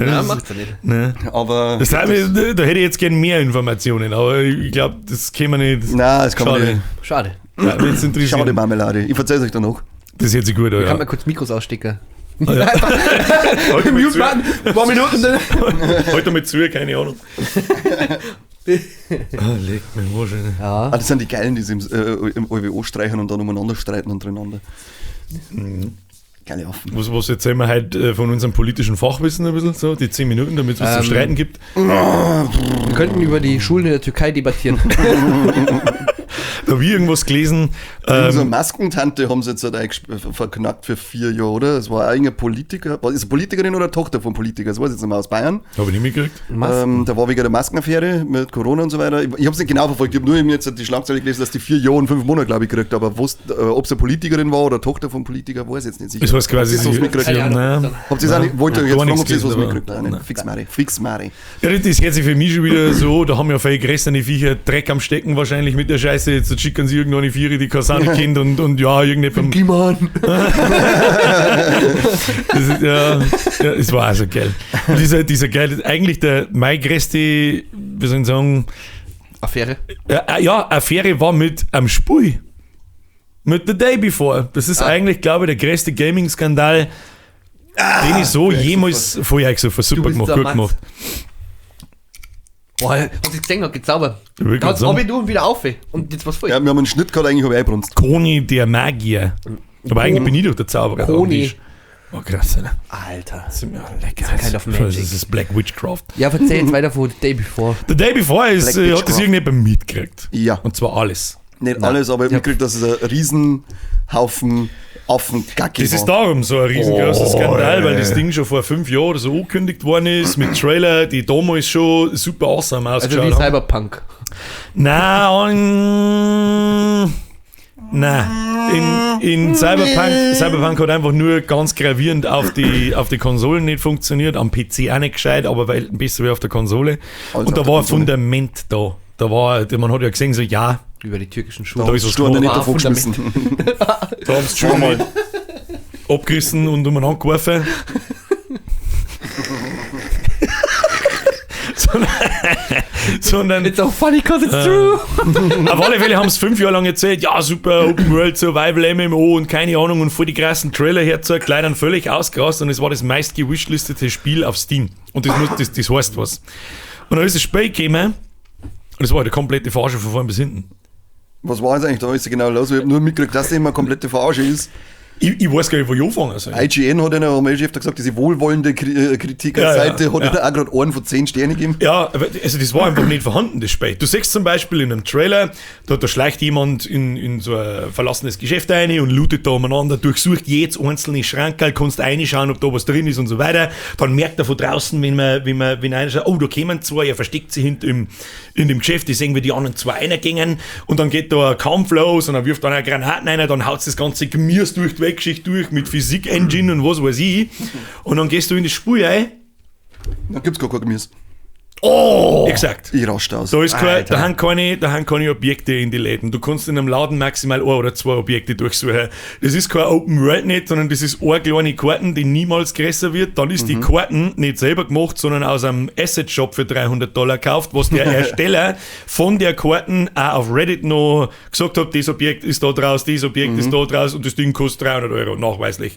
Nein, das, macht's ja nicht. nein. Aber Das, da hätte ich jetzt gern mehr Informationen, aber ich glaube, das käme nicht. nein, das kann man Schade. nicht. Schade. Ja, wenn's interessiert. Schade Marmelade. Ich verzeihe euch danach. Das hört sich gut an. Kann Ja. man kurz Mikros ausstecken. Ja. Heute mal Mute zu, Button, ein paar Minuten. Dann. heute mal zu, keine Ahnung. Ah, leck mich am Arsch, Alter. Ja. Ah, das sind die Geilen, die sich im OWO streichen und dann umeinander streiten untereinander. Geile Affen. Was erzählen wir heute von unserem politischen Fachwissen ein bisschen, so, die 10 Minuten, damit es was zu streiten gibt. Wir könnten über die Schulen in der Türkei debattieren. Da habe ich irgendwas gelesen. So eine Maskentante haben sie jetzt halt verknackt für 4 Jahre, oder? Das war irgendein Politiker. Ist eine Politikerin oder Tochter von Politiker? Das weiß ich jetzt nicht mehr, aus Bayern. Habe ich nicht mitgekriegt. Da war wegen der Maskenaffäre mit Corona und so weiter. Ich habe es nicht genau verfolgt. Ich habe nur eben jetzt die Schlagzeile gelesen, dass die 4 Jahre und 5 Monate, glaube ich, gekriegt. Aber ob es eine Politikerin war oder Tochter von Politiker, weiß ich jetzt nicht sicher. Das war quasi. Habt ihr das mitgekriegt? Habt ihr es auch nicht? Wollte ich jetzt fragen, ob ihr das was mitgekriegt habt? Nein. Fix Mari. Fix Mari. Ja, das hört sich für mich schon wieder so. Da haben ja viel größere Viecher Dreck am Stecken wahrscheinlich mit der Scheiße. Jetzt schicken sie irgendwo eine Viere, die Kasane kennt und ja, irgendjemand. Kliman. Das ist, ja, es war also geil. Und dieser geil, eigentlich der mein größte, wie soll ich sagen, Affäre? Ja, Affäre war mit am Spiel. Mit The Day Before. Das ist eigentlich, glaube ich, der größte Gaming-Skandal, den ich so jemals vorher gesagt habe. Super gemacht, gut gemacht. Boah, hast du gesehen, hat gezaubert. Da hat's ab und wieder auf. Und jetzt was voll. Ja, wir haben einen Schnitt gehabt, eigentlich habe ich eingebrunst. Koni der Magier. Aber eigentlich bin ich doch der Zauberer. Koni. Oh, krass, Alter. Alter. Das ist ja lecker. Kind of magic. Das ist Black Witchcraft. Ja, erzähl jetzt weiter von The Day Before. The Day Before ist, hat das irgendjemand mitgekriegt. Ja. Und zwar alles. Nicht alles, aber ich habe mitgekriegt, dass es ein Riesenhaufen Affengacki Das war. ist darum so ein riesengroßer Skandal, weil das Ding schon vor 5 Jahren oder so angekündigt worden ist, mit Trailer, die damals schon super awesome ausgeschaut Also wie haben. Cyberpunk. Nein, nein. In Cyberpunk hat einfach nur ganz gravierend auf die Konsolen nicht funktioniert, am PC auch nicht gescheit, aber weil besser wie auf der Konsole. Also Und da war ein Fundament da. Da war, man hat ja gesehen, so ja. Über die türkischen Schuhe. Da ist was gemacht. Nicht War davon geschmissen. Da haben sie schon mal abgerissen und umeinander geworfen. Sondern It's so funny cause it's true. Auf alle Fälle haben sie 5 Jahre lang erzählt, ja super, Open World, Survival, MMO und keine Ahnung und voll die krassen Trailer herzeigt, leider völlig ausgerast und es war das meist gewishlistete Spiel auf Steam. Und das, muss, das heißt was. Und dann ist das Spiel gekommen und es war halt eine komplette Verarsche von vorn bis hinten. Was war jetzt eigentlich da? Ist genau los? Ich habe nur mitgekriegt, dass das immer eine komplette Verarsche ist. Ich weiß gar nicht, wo ich anfangen soll. IGN hat einer, haben wir schon öfter gesagt, diese wohlwollende Kritikerseite Ja, ja, hat ja. ihnen auch gerade einen von 10 Sterne gegeben. Ja, also das war einfach nicht vorhanden, das Spiel. Du siehst zum Beispiel in einem Trailer, da schleicht jemand in so ein verlassenes Geschäft rein und lootet da umeinander, durchsucht jedes einzelne Schrankerl, kannst reinschauen, ob da was drin ist und so weiter. Dann merkt er von draußen, wenn einer schaut, oh, da kommen zwei, er versteckt sich hinten in dem Geschäft, die sehen, wie die anderen zwei reingingen und dann geht da ein Kampf los und dann wirft einer Granaten rein, dann haut das ganze Gemüse durch die Weltgeschichte durch mit Physik-Engine und was weiß ich. Und dann gehst du in das Spiel rein. Dann gibt's gar kein Gemüse. Oh! Exakt. Ich raste aus. Da, ist kein, da haben keine Objekte in die Läden. Du kannst in einem Laden maximal 1 oder 2 Objekte durchsuchen. Das ist kein Open World nicht, sondern das ist eine kleine Karten, die niemals größer wird. Dann ist die Karten nicht selber gemacht, sondern aus einem Asset Shop für $300 gekauft, was der Ersteller von der Karten auch auf Reddit noch gesagt hat, das Objekt ist da draus, das Objekt ist da draus und das Ding kostet 300 Euro, nachweislich.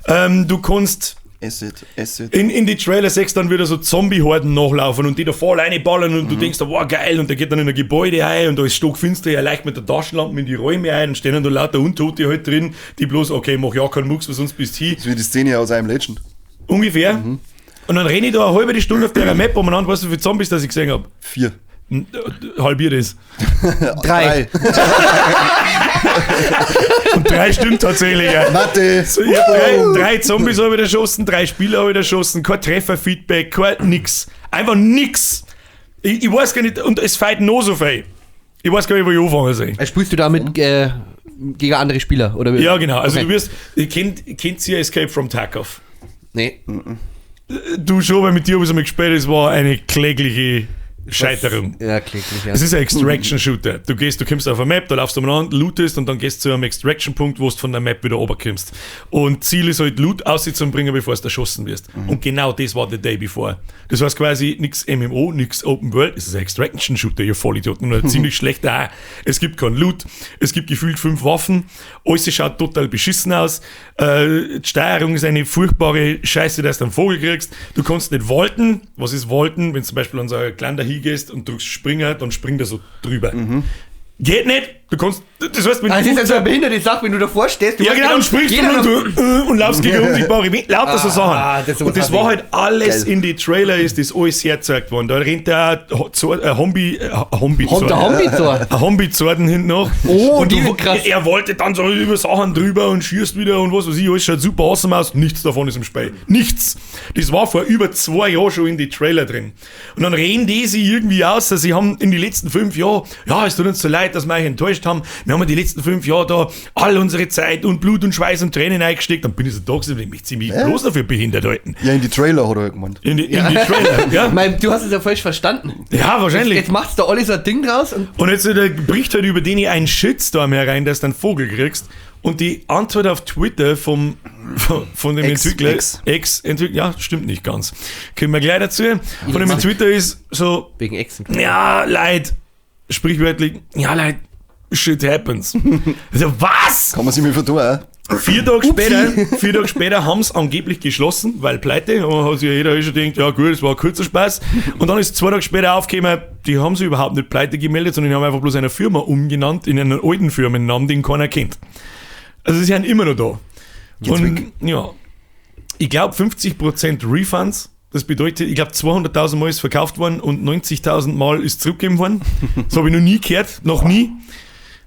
Du kannst Asset. In die Trailer 6 dann wieder so Zombie-Horden nachlaufen und die da voll reinballern und du denkst, wow, geil, und der geht dann in ein Gebäude ein und da ist stockfinster, er leicht mit der Taschenlampe in die Räume ein und stehen dann da lauter Untote halt drin, die bloß, okay, mach ja keinen Mucks, weil sonst bist du hin. Das ist wie die Szene aus einem Legend. Ungefähr. Und dann renne ich da eine halbe Stunde auf der Map umeinander, weißt du, wie viele Zombies das ich gesehen habe? 4. Halbiert ist. 3. Und 3 stimmt tatsächlich. Ja. Mathe. So, ich hab 3 Zombies habe ich erschossen, 3 Spieler habe ich erschossen, kein Trefferfeedback, kein nix. Einfach nix. Ich weiß gar nicht, und es fällt noch so viel. Ich weiß gar nicht, wo ich anfangen soll. Spielst du damit gegen andere Spieler? Oder? Ja, genau. Also okay. Du wirst, kennt ihr Escape from Tarkov? Nee. Du schon, weil mit dir habe ich einmal gespielt, es war eine klägliche Scheiterung. Ja, kläglich, ja. Es ist ein Extraction-Shooter. Du kommst auf eine Map, da laufst du umeinander, lootest und dann gehst du zu einem Extraction-Punkt, wo du von der Map wieder runterkommst. Und Ziel ist halt, Loot auszubringen, bevor du erschossen wirst. Und genau das war The Day Before. Das heißt quasi nix MMO, nix Open World, es ist ein Extraction-Shooter, ihr Vollidioten. Und ein ziemlich schlechter auch. Es gibt keinen Loot, es gibt gefühlt 5 Waffen, alles schaut total beschissen aus, die Steuerung ist eine furchtbare Scheiße, dass du einen Vogel kriegst. Du kannst nicht vaulten. Was ist vaulten? Wenn zum Beispiel an so einen Kleiner hingehst und drückst Springer, dann springt er so drüber. Geht nicht, Du kannst, das heißt, wenn Also, das ist ja so eine behinderte Sache, wenn du davor stehst. Du ja, genau, und sprichst und, und laufst gegen unsichtbare Wände, lauter so Sachen. Das und das war halt alles Geil. In die Trailer, ist das alles hergezeigt worden. Da rennt der Hombi, Hombi, der Hombi-Zorden hinten noch. Oh, und die du, krass. Er wollte dann so über Sachen drüber und schießt wieder und was weiß ich, alles schaut super awesome aus. Nichts davon ist im Spiel. Nichts. Das war vor über 2 Jahren schon in die Trailer drin. Und dann reden die sich irgendwie aus, dass sie haben in die letzten 5 Jahren, ja, es tut uns so leid, dass wir euch enttäuscht haben. Wir haben die letzten 5 Jahre da all unsere Zeit und Blut und Schweiß und Tränen eingesteckt. Dann bin ich so da gewesen und ich mich ziemlich bloß dafür behindert halten. Ja, in die Trailer hat er halt gemeint. In die Trailer, ja. Mein, du hast es ja falsch verstanden. Ja, wahrscheinlich. Jetzt macht's da alle so ein Ding draus und jetzt bricht halt über den ein Shitstorm herein, dass du einen Vogel kriegst. Und die Antwort auf Twitter von dem Entwickler, Ex-Entwickler, ja, stimmt nicht ganz. Kommen wir gleich dazu. Von dem Entwickler ist so, wegen Ex. Ja, Leid, sprichwörtlich, ja, Leid, shit happens. Also, was? Kann man sich mal vertun, auch? 4 Tage später, haben sie angeblich geschlossen, weil pleite. Und hat sich ja jeder schon gedacht, ja gut, es war ein kurzer Spaß. Und dann ist 2 Tage später aufgekommen, die haben sich überhaupt nicht pleite gemeldet, sondern die haben einfach bloß eine Firma umgenannt in einen alten Firmennamen, den keiner kennt. Also sie sind immer noch da. Geht's und weg. Ja, ich glaube 50% Refunds, das bedeutet, ich glaube 200.000 Mal ist verkauft worden und 90.000 Mal ist zurückgegeben worden. Das habe ich noch nie gehört, noch nie.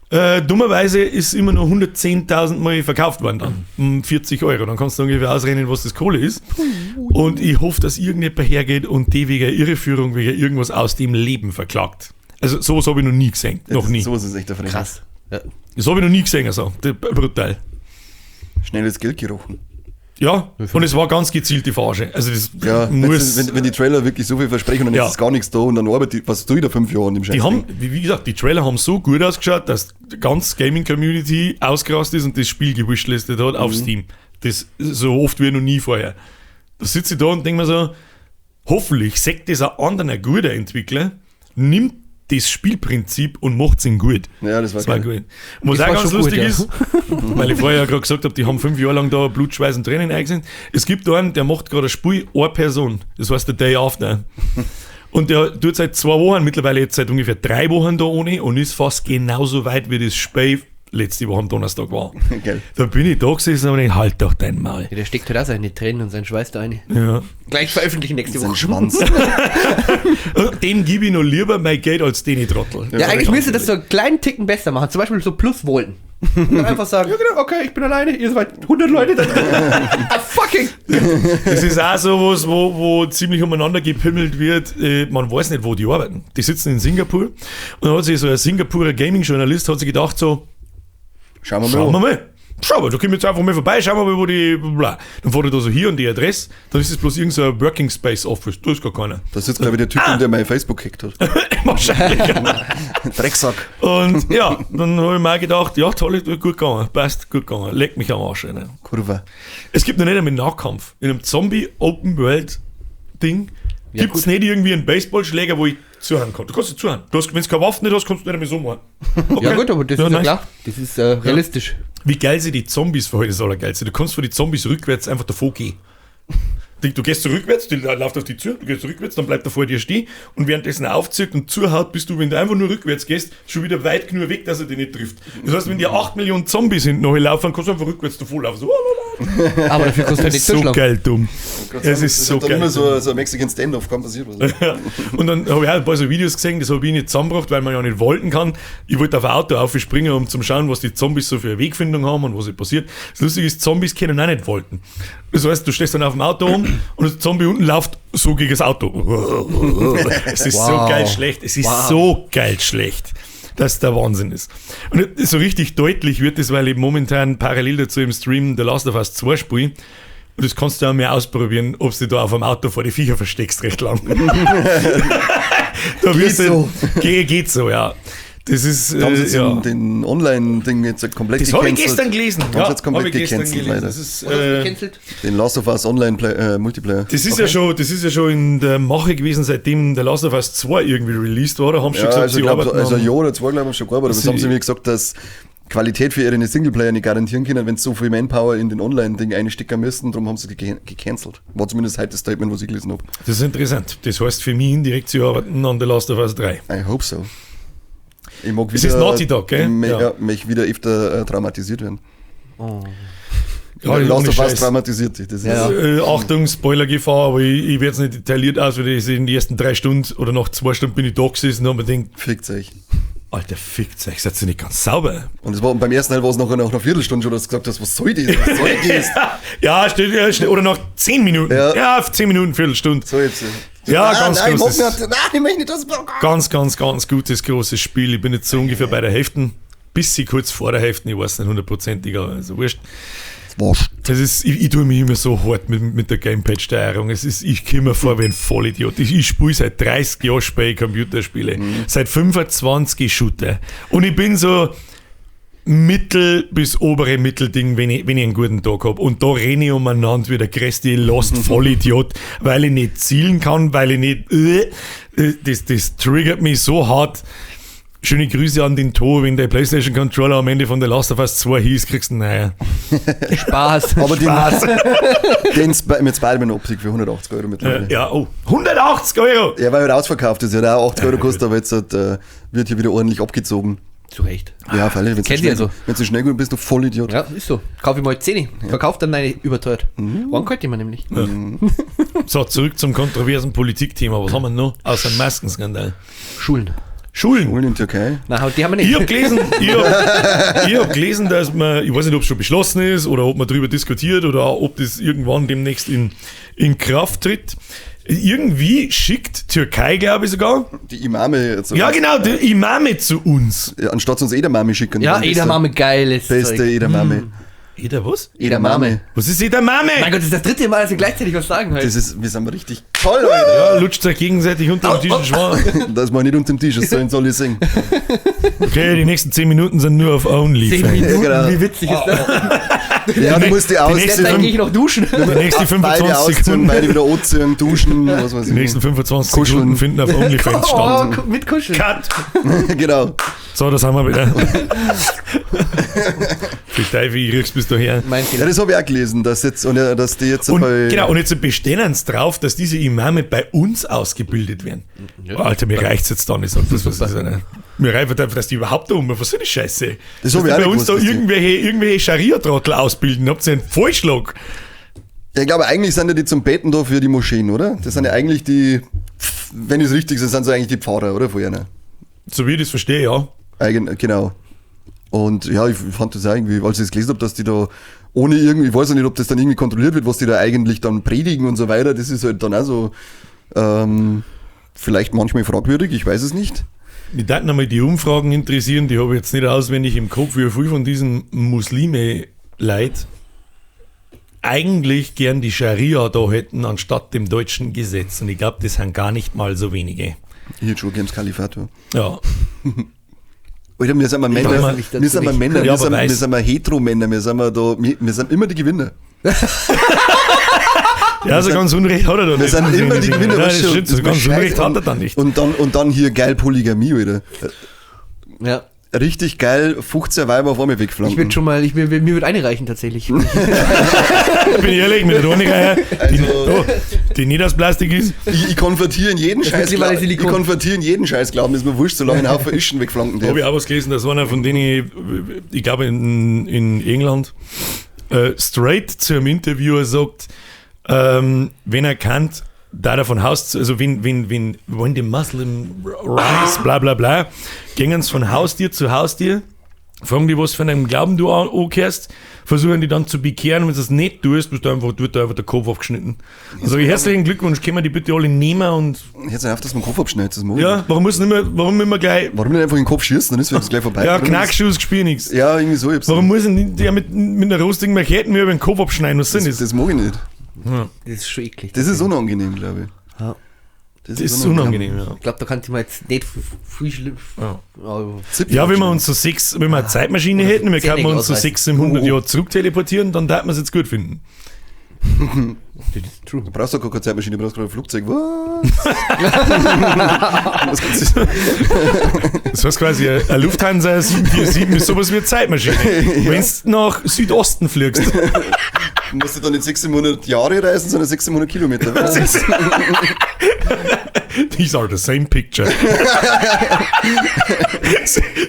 Dummerweise ist immer nur 110.000 Mal verkauft worden dann. Um 40 Euro. Dann kannst du ungefähr ausrechnen, was das Kohle ist. Und ich hoffe, dass irgendjemand hergeht und die wegen Irreführung, wegen irgendwas aus dem Leben verklagt. Also sowas habe ich noch nie gesehen. Noch nie. Sowas ist echt eine Frechheit. Krass. Ja. Das habe ich noch nie gesehen. Also. Brutal. Schnelles Geld gerochen. Ja, und es war ganz gezielt die Verarsche. Also das Ja, muss... wenn die Trailer wirklich so viel versprechen und dann Ja. ist gar nichts da und dann arbeitet was tue ich da 5 Jahre an dem Scheiß? Die haben, wie gesagt, die Trailer haben so gut ausgeschaut, dass die ganze Gaming-Community ausgerastet ist und das Spiel gewishlistet hat auf Steam. Das so oft wie noch nie vorher. Da sitze ich da und denke mir so, hoffentlich sagt das ein anderer guter Entwickler, nimmt das Spielprinzip und macht's ihn gut. Ja, das war Das war gut. Und was Das auch ganz lustig gut, ja. ist, weil ich vorher ja gerade gesagt habe, die haben 5 Jahre lang da Blut, Schweiß und Tränen eingesehen. Es gibt einen, der macht gerade ein Spiel, eine Person. Das heißt der Day After. Und der tut seit 2 Wochen, mittlerweile jetzt seit ungefähr 3 Wochen da ohne und ist fast genauso weit wie das Spiel letzte Woche am Donnerstag war. Geil. Da bin ich da gesessen und ich halt doch dein Maul. Ja, der steckt halt auch seine Tränen und seinen Schweiß da rein. Ja. Gleich veröffentlichen nächste Woche. Schwanz. Dem gebe ich noch lieber mein Geld als den Trottel. Ja, eigentlich müsste das so einen kleinen Ticken besser machen. Zum Beispiel so Plus-Volten. Und dann einfach sagen, ja genau, okay, ich bin alleine, ihr seid 100 Leute da drin. Ah, fucking! Das ist auch sowas, wo ziemlich umeinander gepimmelt wird. Man weiß nicht, wo die arbeiten. Die sitzen in Singapur. Und dann hat sich so ein Singapurer Gaming-Journalist hat sich gedacht so, Schauen wir mal. Schauen wir mal. Schau mal, da kommen wir jetzt einfach mal vorbei, schauen wir mal, wo die. Bla. Dann fährt er da so hier und die Adresse, dann ist es bloß irgend so ein Working Space Office. Da ist gar keiner. Da sitzt, glaube ich, der Typ, der mein Facebook gehackt hat. Wahrscheinlich. Drecksack. Und ja, dann habe ich mir auch gedacht, ja, toll, gut gegangen, passt, gut gegangen, leck mich am Arsch. Ne? Kurve. Es gibt noch nicht einmal Nahkampf. In einem Zombie-Open-World-Ding Ja, gibt es nicht irgendwie einen Baseballschläger, wo ich zuhauen kann. Du kannst nicht zuhauen. Du hast, wenn du keine Waffe nicht hast, kannst du nicht einmal so machen. Okay. Ja gut, aber das Ja, ist ja klar. Das ist realistisch. Wie geil sich die Zombies verhalten, ist allergeilste. Du kannst vor die Zombies rückwärts einfach davor gehen. Du gehst so rückwärts, die läuft auf die zu, du gehst rückwärts, dann bleibt er vor dir stehen und währenddessen aufzieht und zuhaut, bist du, wenn du einfach nur rückwärts gehst, schon wieder weit genug weg, dass er dich nicht trifft. Das heißt, wenn dir 8 Millionen Zombies hinten noch laufen, kannst du einfach rückwärts davor laufen. So, Aber dafür kannst du halt nicht so geil dumm. Es ist so geil. immer so, so ein Mexican Standoff, kann passieren. Was. Ja. Und dann habe ich auch ein paar so Videos gesehen, das habe ich nicht zusammengebracht, weil man ja nicht wollten kann. Ich wollte auf ein Auto aufspringen, um zu schauen, was die Zombies so für eine Wegfindung haben und was passiert. Das Lustige ist, Zombies können auch nicht wollten. Das heißt, du stehst dann auf dem Auto um und der Zombie unten läuft so gegen das Auto. Es ist so Wow. geil schlecht. Es ist Wow. so geil schlecht, dass der Wahnsinn ist. Und so richtig deutlich wird es, weil ich momentan parallel dazu im Stream The Last of Us 2 spiele. Und das kannst du auch mehr ausprobieren, ob du da auf dem Auto vor die Viecher versteckst, recht lang. Da wirst du, so. Geht so, ja. Das ist, Da haben sie jetzt ja. den Online-Ding jetzt komplett Das habe ich gestern gelesen. Haben sie jetzt komplett gecancelt, gelesen. leider. Das ist, gecancelt? Den Last of Us Online Multiplayer. das ist ja schon, das ist ja schon in der Mache gewesen, seitdem The Last of Us 2 irgendwie released war. Da haben sie schon Ja, gesagt, also, sie glaub, also ein Jahr oder zwei, glaube ich, haben schon gearbeitet. Aber das haben sie mir gesagt, dass Qualität für ihre Singleplayer nicht garantieren können, wenn sie so viel Manpower in den Online-Ding einstecken müssen. Darum haben sie gecancelt. War zumindest heute das Statement, was ich gelesen habe. Das ist interessant. Das heißt für mich indirekt, sie arbeiten an The Last of Us 3. I hope so. Ich mag Es ist Naughty Dog, gell? Ja, ja, mich wieder öfter traumatisiert werden. Oh. Ja, Last ohne of Us Scheiß. traumatisiert dich. Das ist Ja. Achtung, Spoilergefahr, aber ich werde es nicht detailliert aus, weil ich in den ersten 3 Stunden oder nach 2 Stunden bin ich da gesessen und hab mir gedacht, Fickt euch. Alter, fickt euch, seid ihr nicht ganz sauber? Und es war, und beim ersten Teil war es nachher nach einer Viertelstunde schon, dass du gesagt hast, was soll das? Was soll das? Ja, steht, ja, steht, oder nach 10 Minuten. Ja. Ja, 10 Minuten, Viertelstunde. So jetzt. Ja, nein, ganz nein, ich mag großes. nicht, nein, ich möchte nicht das. Ganz, ganz, ganz gutes, großes Spiel. Ich bin jetzt so ungefähr bei der Hälfte. Bisschen kurz vor der Hälfte, ich weiß nicht hundertprozentig, aber also wurscht. Wurscht. Das ist, ich tue mich immer so hart mit der Gamepad-Steuerung. Es ist, ich komme mir vor wie ein Vollidiot. Ich spiele seit 30 Jahren Spiele, Computerspiele. Seit 25 Shooter. Und ich bin so Mittel bis obere Mittelding, wenn ich einen guten Tag hab. Und da renne ich umeinander wie der größte Lost Vollidiot, weil ich nicht zielen kann, weil ich nicht, das triggert mich so hart. Schöne Grüße an den To, wenn der PlayStation Controller am Ende von The Last of Us 2 hieß, kriegst du einen neuen. Spaß. Aber den, Spaß. den mit Spider-Man-Optik für 180 Euro mittlerweile. Ja, oh, 180 Euro! Ja, weil er ausverkauft ist. Ja, hat auch 80 Euro gekostet, aber jetzt wird hier wieder ordentlich abgezogen. Zu Recht. Ja, freilich, wenn du Kennt ihr schnell, so. wenn du schnell gut bist, du Vollidiot. Ja, ist so. Kauf ich mal 10. Verkauf dann deine überteuert. Wann könnt ihr mal nämlich? Ja. So, zurück zum kontroversen Politikthema. Was haben wir noch? Außer dem Maskenskandal. Schulen. Schulen. Schulen in Türkei. Nein, die haben wir nicht. Ich hab gelesen, ich hab gelesen, dass man, ich weiß nicht, ob es schon beschlossen ist oder ob man darüber diskutiert oder ob das irgendwann demnächst in Kraft tritt. Irgendwie schickt Türkei, glaube ich sogar. Die Imame jetzt. Ja, genau, die Imame zu uns. Ja, anstatt uns Edamame schicken. Ja, Edamame, geiles Beste Zeug. Edamame. Eder was? Edamame. Was ist Edamame? Mein Gott, das ist das dritte Mal, dass wir gleichzeitig was sagen heute. Das ist, wir sind richtig toll, Alter. Ja, lutscht euch gegenseitig unter dem Tisch und Schwan. Das ist mal nicht unter dem Tisch, das sollen soll ich singen. Okay, die nächsten 10 Minuten sind nur auf 10 OnlyFans. Minuten, Ja, genau. wie witzig ist das? Ja, du musst die Die ausziehen. nächste Dann gehe ich noch duschen. Die nächsten Beide 25 ausziehen, Sekunden, beide wieder anziehen, duschen, was weiß die ich. nächsten 25 Kuscheln. Sekunden finden auf OnlyFans statt. Oh, mit Kuscheln. Cut! Genau. So, das haben wir wieder. Für Teufel, ich krieg's bis daher. Mein Ja, Fehler. das habe ich auch gelesen, dass jetzt, und ja, dass die jetzt Und, bei. genau, und jetzt bestehen sie drauf, dass diese Imame bei uns ausgebildet werden. Ja. Alter, mir reicht's jetzt da nicht. Sag das, was ist eine. Mir reicht einfach, dass die überhaupt da um. Was soll die Scheiße? Das hab dass ich die auch bei nicht uns da gewusst, dass die- irgendwelche Scharia-Trottel ausbilden. Habt ihr einen Vorschlag? Ja, ich glaube, eigentlich sind ja die zum Beten da für die Moscheen, oder? Das sind ja eigentlich die, wenn ich es richtig sehe, sind so eigentlich die Pfarrer, oder? Vorher, ne? So wie ich das verstehe, ja. Genau. Und ja, ich fand das auch irgendwie, als ich das gelesen habe, dass die da ohne irgendwie, ich weiß ja nicht, ob das dann irgendwie kontrolliert wird, was die da eigentlich dann predigen und so weiter, das ist halt dann auch so vielleicht manchmal fragwürdig, ich weiß es nicht. Mich würden einmal die Umfragen interessieren, die habe ich jetzt nicht auswendig im Kopf, wie viel von diesen Muslime-Leid eigentlich gern die Scharia da hätten, anstatt dem deutschen Gesetz. Und ich glaube, das sind gar nicht mal so wenige. Ich hätte schon gern das Kalifat. Ja. Ja, Alter, wir sind mal Männer, mal- wir sind mal Männer, Ja, wir aber sind, wir weiß. sind mal Hetero-Männer, wir sind mal da, wir sind immer die Gewinner. ja, so ganz Unrecht hat er da Wir nicht. sind immer die Gewinner. Nein, weißt das du, stimmt, so ist mir ganz Unrecht scheiße. hat er da nicht. Und dann hier geil Polygamie, Alter. Ja. Richtig geil, 15 Weiber auf einmal wegflanken. Ich würde schon mal, mir würde eine reichen tatsächlich. Bin ich ehrlich, mit der Tonireihe, die, Also- oh, die nicht aus Plastik ist. Ich konvertiere in jeden Das Scheiß mittlerweile Ich Silikon. konvertiere in jeden Scheiß Glauben, ist mir wurscht, solange ich einen Haufen Ischen wegflanken Habe darf. ich auch was gelesen, das war einer von denen, ich glaube in England, straight zu einem Interviewer sagt, wenn er kann, da er von Haus, zu, also wenn, when the Muslim rise, bla bla bla, gingen sie von Haustier zu Haustier, fragen die, was für einen Glauben du ankehrst, versuchen die dann zu bekehren, wenn du das nicht tust, bist du einfach, wird da einfach der Kopf abgeschnitten. Also herzlichen Glückwunsch, können wir die bitte alle nehmen und Jetzt auf, dass man den Kopf abschneidet, das mag ich ja, nicht. warum müssen immer, warum immer gleich, Warum nicht einfach in den Kopf schießen, dann ist das gleich vorbei. ja, Warum Knackschuss, gespielt nichts. das- Ja, irgendwie so. Ich hab's Warum muss denn der mit einer rostigen Machete mir über den Kopf abschneiden? Was sind das, das? das mag ich nicht. Das ist schon eklig. Das ist unangenehm, glaube ich. Ja. Das ist unangenehm, ja. Ich glaube, da kann ich mal jetzt nicht viel schlimm. Ja. Ja. Zipfel Ja, wenn wir abschneiden. uns so sechs, wenn wir eine Zeitmaschine hätten, wir Zähne könnten uns so ausreißen. 600 Jahre zurückteleportieren, dann würden wir es jetzt gut finden. Das ist true. Du brauchst doch gar keine Zeitmaschine, du brauchst gerade ein Flugzeug. Was? Was kannst du Das heißt quasi, eine Lufthansa 747 ist sowas wie eine Zeitmaschine. Wenn du nach Südosten fliegst. Du musst ja dann nicht 600 Jahre reisen, sondern 600 Kilometer. Was? These are the same picture.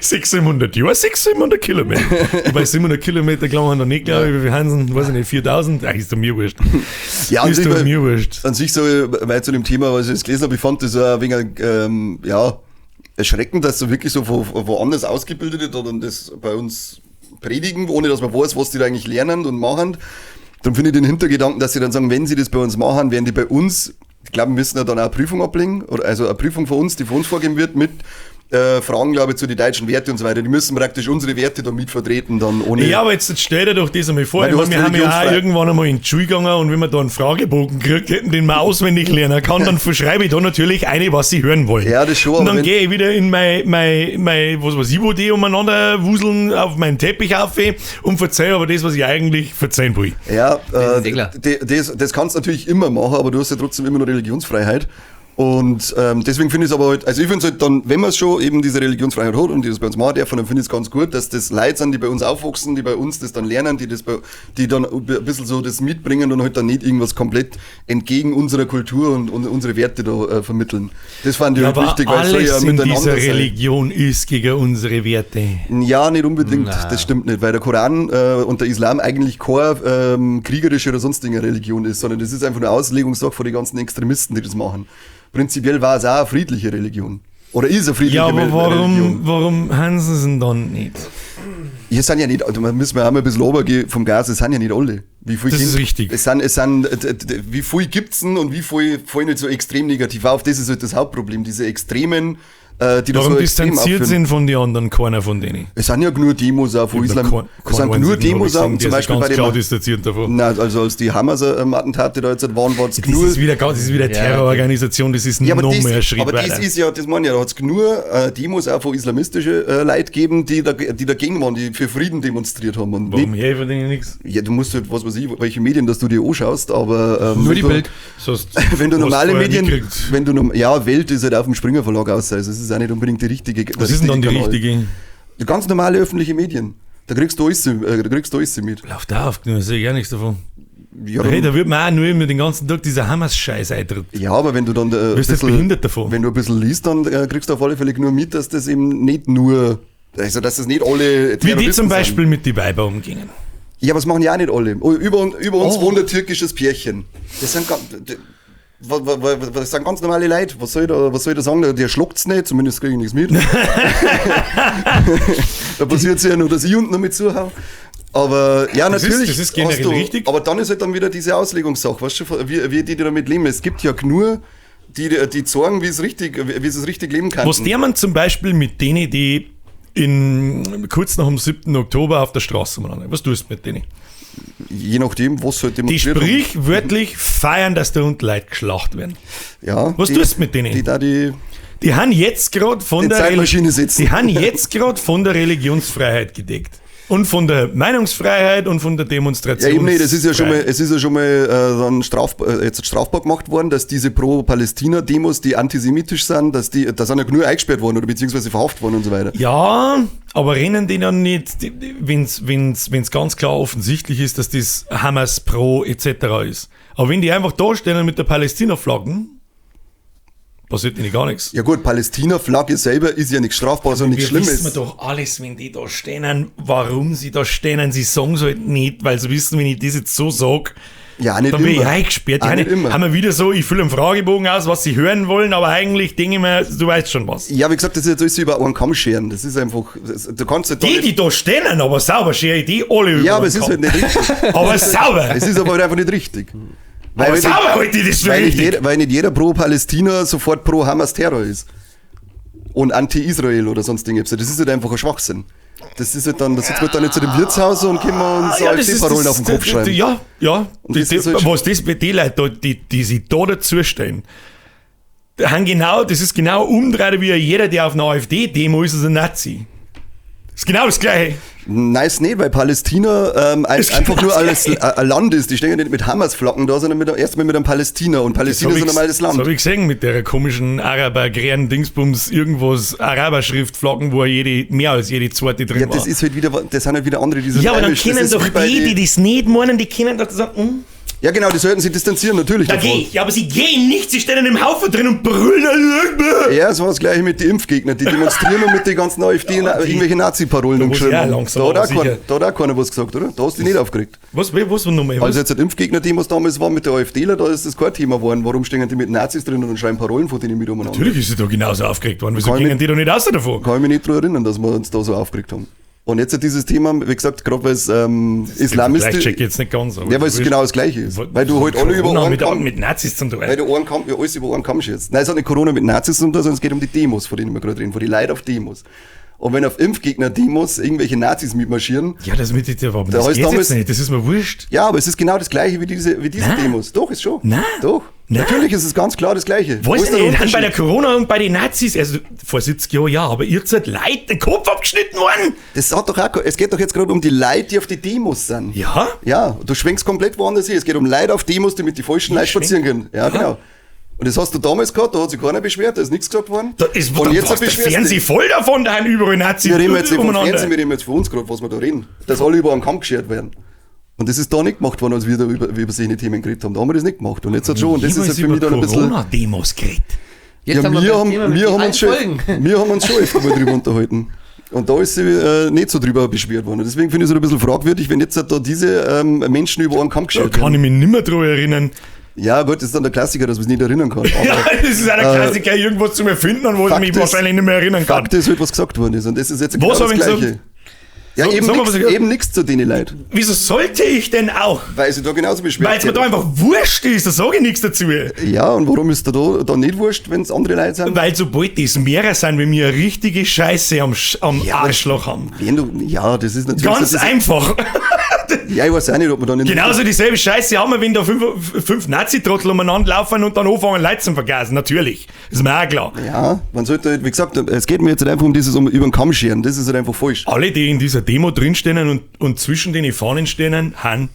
600 Jahre, 600 Kilometer. Wobei 700 Kilometer glauben wir noch nicht, glaube ich, wie viel Hansen, weiß ich nicht, 4000? Ach, ist doch mir wurscht. Ja, ist doch mir wurscht. An sich so, weil zu dem Thema, was ich jetzt gelesen habe, ich fand das ein wenig, ja, erschreckend, dass so wirklich so woanders ausgebildet wird und das bei uns predigen, ohne dass man weiß, was die da eigentlich lernen und machen. Dann finde ich den Hintergedanken, dass sie dann sagen, wenn sie das bei uns machen, werden die bei uns, ich glaube, wir müssen ja dann auch eine Prüfung ablegen, oder also eine Prüfung von uns, die von uns vorgeben wird, mit Fragen, glaube ich, zu den deutschen Werten und so weiter. Die müssen praktisch unsere Werte da mitvertreten, dann ohne. Ja, aber jetzt stell dir doch das einmal vor. Weil Ich du meine, hast wir haben ja auch Religionsfreiheit. irgendwann einmal in die Schule gegangen und wenn wir da einen Fragebogen gekriegt hätten, den man auswendig lernen kann, dann verschreibe ich da natürlich eine, was sie hören wollen. Ja, das schon, Und aber dann wenn- gehe ich wieder in mein, was weiß ich, wo die umeinander wuseln, auf meinen Teppich auf und verzeihe aber das, was ich eigentlich verzeihen will. Ja, ist eh klar. das kannst du natürlich immer machen, aber du hast ja trotzdem immer noch Religionsfreiheit. Und deswegen finde ich es aber halt, also ich finde es halt dann, wenn man es schon eben diese Religionsfreiheit hat und die das bei uns machen dürfen, dann finde ich es ganz gut, dass das Leute sind, die bei uns aufwachsen, die bei uns das dann lernen, die dann ein bisschen so das mitbringen und halt dann nicht irgendwas komplett entgegen unserer Kultur und unsere Werte da vermitteln. Das fand ich Ja, halt aber wichtig, weil es soll alles ja in dieser miteinander sein. Religion ist gegen unsere Werte. Ja, nicht unbedingt, Na. das stimmt nicht, weil der Koran und der Islam eigentlich keine kriegerische oder sonstige Religion ist, sondern das ist einfach eine Auslegungssache von den ganzen Extremisten, die das machen. Prinzipiell war es auch eine friedliche Religion. Oder ist eine friedliche Ja, aber Religion. warum hansen sie denn dann nicht? Hier sind ja nicht, also man müssen wir auch mal ein bisschen runtergehen vom Gas, es sind ja nicht alle. Wie viel Das ist richtig. Es sind, wie viel gibt's denn und wie viel fallen nicht so extrem negativ auf? Das ist halt das Hauptproblem, diese Extremen, die da Warum so extrem distanziert aufführen. sind von den anderen keiner von denen? Es sind ja nur Demos auch von Islam. Es sind nur Demos auch, zum Beispiel bei ganz klar dem. distanziert davon. Na, also als die Hamas-Attentate da jetzt waren, war es Das nur. ist wieder, das ist wieder Ja, Terrororganisation, das ist Ja, aber noch das, mehr Schritt aber das weiter. ist ja, das meine ich ja, da hat es nur Demos auch von islamistischen Leuten gegeben, die dagegen waren, die für Frieden demonstriert haben. Und Warum nicht, helfen von denen nichts? ja, du musst halt, was weiß ich, welche Medien, dass du dir anschaust, aber Nur wenn die du, Bild. Sonst Wenn du hast normale vorher Medien, mitgekriegt. wenn du ja, Welt ist halt auf dem Springer Verlag aus, also es ist auch nicht unbedingt die richtige. der Was ist denn dann die Kanal. richtige? Die ganz normale öffentliche Medien. Da kriegst du alles, mit. Lauf da auf, da sehe ich gar nichts davon. Ja, Hey, da wird man auch nur immer den ganzen Tag dieser Hamas-Scheiß eintritt. ja, aber wenn du dann Wirst jetzt behindert davon. Wenn du ein bisschen liest, dann kriegst du auf alle Fälle nur mit, dass das eben nicht nur, also dass das nicht alle Wie die Terroristen zum Beispiel Sind. mit die Weiber umgingen. Ja, aber das machen ja auch nicht alle. Oh, über uns Oh. wohnt ein türkisches Pärchen. Das sind, das sind ganz normale Leute. Was soll ich da, sagen? Der schluckt's nicht, zumindest kriege ich nichts mit. Da passiert ja nur, dass ich unten noch mit zuhau. Aber ja, Das ist- natürlich. das ist generell hast du, richtig. Aber dann ist halt dann wieder diese Auslegungssache, weißt du, wie die damit leben. Es gibt ja nur die, die zeigen, wie es richtig, wie sie es richtig leben kann. Was der man zum Beispiel mit denen, die kurz nach dem 7. Oktober auf der Straße umeinander. Was tust du mit denen? Je nachdem, was halt Die demonstriert haben. sprichwörtlich feiern, dass da unten Leute geschlacht werden. Ja, Was die, tust du mit denen? Die da die. Die haben jetzt gerade von Die der Zeitmaschine sitzen. Die haben jetzt gerade von der Religionsfreiheit gedeckt. Und von der Meinungsfreiheit und von der Demonstration. Ja, eben nicht, es ist ja schon mal, es ist ja schon mal dann jetzt strafbar gemacht worden, dass diese Pro-Palästina-Demos, die antisemitisch sind, dass die, da sind ja nur eingesperrt worden oder beziehungsweise verhaftet worden und so weiter. Ja, aber rennen die dann nicht, wenn's ganz klar offensichtlich ist, dass das Hamas Pro etc. ist. Aber wenn die einfach da stehen mit der Palästina-Flaggen, passiert ihnen gar nichts. Ja gut, Palästina-Flagge selber ist ja nichts Strafbares und nichts Wir Schlimmes. wissen doch alles, wenn die da stehen, warum sie da stehen. Sie sagen es halt nicht, weil sie wissen, wenn ich das jetzt so sag, Ja, nicht dann bin ich immer. eingesperrt. Auch Die nicht immer. haben wir wieder so, ich fülle einen Fragebogen aus, was sie hören wollen, aber eigentlich denke ich mir, du weißt schon was. Ja, wie gesagt, das ist jetzt alles über einen Kamm scheren. Das ist einfach, du kannst halt da Die, nicht, die da stehen, aber sauber schere ich die alle über Ja, aber einen es ist Kamm. halt nicht richtig. Aber sauber! Es ist aber halt einfach nicht richtig. Weil Aber nicht- sauber halt die das für weil nicht, richtig. jeder, weil nicht jeder pro Palästina sofort pro Hamas-Terror ist. Und anti-Israel oder sonst Dinge. Das ist halt einfach ein Schwachsinn. Das ist halt dann, da sitzen wir dann nicht zu dem Wirtshaus und können wir uns Ah, Ja, das ist- AfD-Parolen das- auf den Kopf schreiben. Ja, ja. Und Die, das die, ist halt- was das bei den Leuten, da, die sich da dazu stellen, die haben genau, das ist genau umdreht wie jeder, der auf einer AfD-Demo ist, ist ein Nazi. Das ist genau das Gleiche. Nein, ist nicht, weil Palästina Ist einfach genau nur das alles Gleiche. ein Land ist. Die stehen ja nicht mit Hamas-Flaggen da, sondern erstmal mit einem Palästina. Und Palästina Das ist hab ein normales Das Land. habe ich gesehen mit der komischen Araber, Grären, Dingsbums, irgendwas, Araberschriftflaggen, wo jede, mehr als jede zweite drin Ja, das war. ist halt wieder, das sind halt wieder andere, die sind ja, aber dann heimisch. Das kennen ist doch wie bei die, die das nicht meinen, die kennen doch sagen, Ja, genau, die sollten sich distanzieren, natürlich. Da gehe ich, aber sie gehen nicht, sie stehen in einem Haufen drin und brüllen. Ja, es war das gleiche mit den Impfgegnern, die demonstrieren und mit den ganzen AfD ja, irgendwelche Nazi-Parolen umgeschrieben. Ja, langsam, da, hat auch keiner was gesagt, oder? Da hast du dich nicht aufgeregt. Was nochmal? Also jetzt Impfgegner-Demos damals waren mit der AfDler, da ist das kein Thema geworden. Warum stehen die mit Nazis drin und schreiben Parolen von denen mit umeinander? Natürlich ist sie da genauso aufgeregt worden. Wieso gingen die da nicht raus davon? Kann ich mich nicht daran erinnern, dass wir uns da so aufgeregt haben. Und jetzt dieses Thema, wie gesagt, gerade weil es islamistisch... Check jetzt nicht ganz. Aber ja, weil es genau das Gleiche ist. Weil du halt alle über einen Kamm... mit Nazis zum Teil. Weil du einen Kamm, ja, alles über einen Kamm schießt. Nein, es hat nicht Corona mit Nazis zu tun, sondern es geht um die Demos, von denen wir gerade reden, von die Leute auf Demos. Und wenn auf Impfgegner-Demos irgendwelche Nazis mitmarschieren... Ja, das mit aber das geht damals, jetzt nicht, das ist mir wurscht. Ja, aber es ist genau das Gleiche wie diese Demos. Doch, ist schon. Nein. Doch. Nein. Natürlich ist es ganz klar das Gleiche. Weiß ich nicht, bei der Corona und bei den Nazis, also vor 70 Jahren, ja, aber ihr seid Leute den Kopf abgeschnitten worden. Das hat doch auch, es geht doch jetzt gerade um die Leute, die auf die Demos sind. Ja? Ja, du schwenkst komplett woanders hin. Es geht um Leute auf Demos, die mit den falschen Leuten spazieren gehen. Ja, genau. Und das hast du damals gehabt, da hat sich keiner beschwert, da ist nichts gesagt worden. Da ist, und jetzt der Fernsehen voll davon, da haben überall Nazis. Wir reden jetzt nicht vom Fernsehen, wir reden jetzt von uns gerade, was wir da reden. Dass alle über einen Kamm geschert werden. Und das ist da nicht gemacht worden, als wir da über solche Themen geredet haben. Da haben wir das nicht gemacht. Und jetzt hat schon. Und das ist halt für mich dann ein bisschen. Corona-Demos geredet. Jetzt ja, wir haben uns schon öfter mal drüber unterhalten. Und da ist sie nicht so drüber beschwert worden. Und deswegen finde ich es ein bisschen fragwürdig, wenn jetzt da diese Menschen über einen Kamm geschert werden. Da kann ich mich nicht mehr drüber erinnern. Ja, gut, das ist dann der Klassiker, dass man es nicht erinnern kann. Aber, ja, das ist auch der Klassiker, irgendwas zu erfinden, an wo ich mich wahrscheinlich nicht mehr erinnern kann. Fakt ist halt, was gesagt worden ist. Und das ist jetzt genau das Gleiche. Ja, eben nichts zu denen Leuten. Wieso sollte ich denn auch? Weil sie da genauso beschwert. Weil es mir da einfach wurscht ist, da sage ich nichts dazu. Ja, und warum ist da nicht wurscht, wenn es andere Leute sind? Weil sobald das mehrere sind, wenn wir eine richtige Scheiße am Arschloch haben. Wenn du, ja, das ist natürlich... Ganz einfach. Ja, ich weiß auch nicht, ob man da nicht... Genauso dieselbe Scheiße haben wir, wenn da fünf Nazi-Trottel umeinander laufen und dann anfangen, Leute zu vergasen. Natürlich. Ist mir auch klar. Ja, man sollte halt, wie gesagt, es geht mir jetzt halt einfach um dieses über den Kamm scheren. Das ist halt einfach falsch. Alle, die in dieser Demo drinstehen und zwischen den Fahnen stehen, haben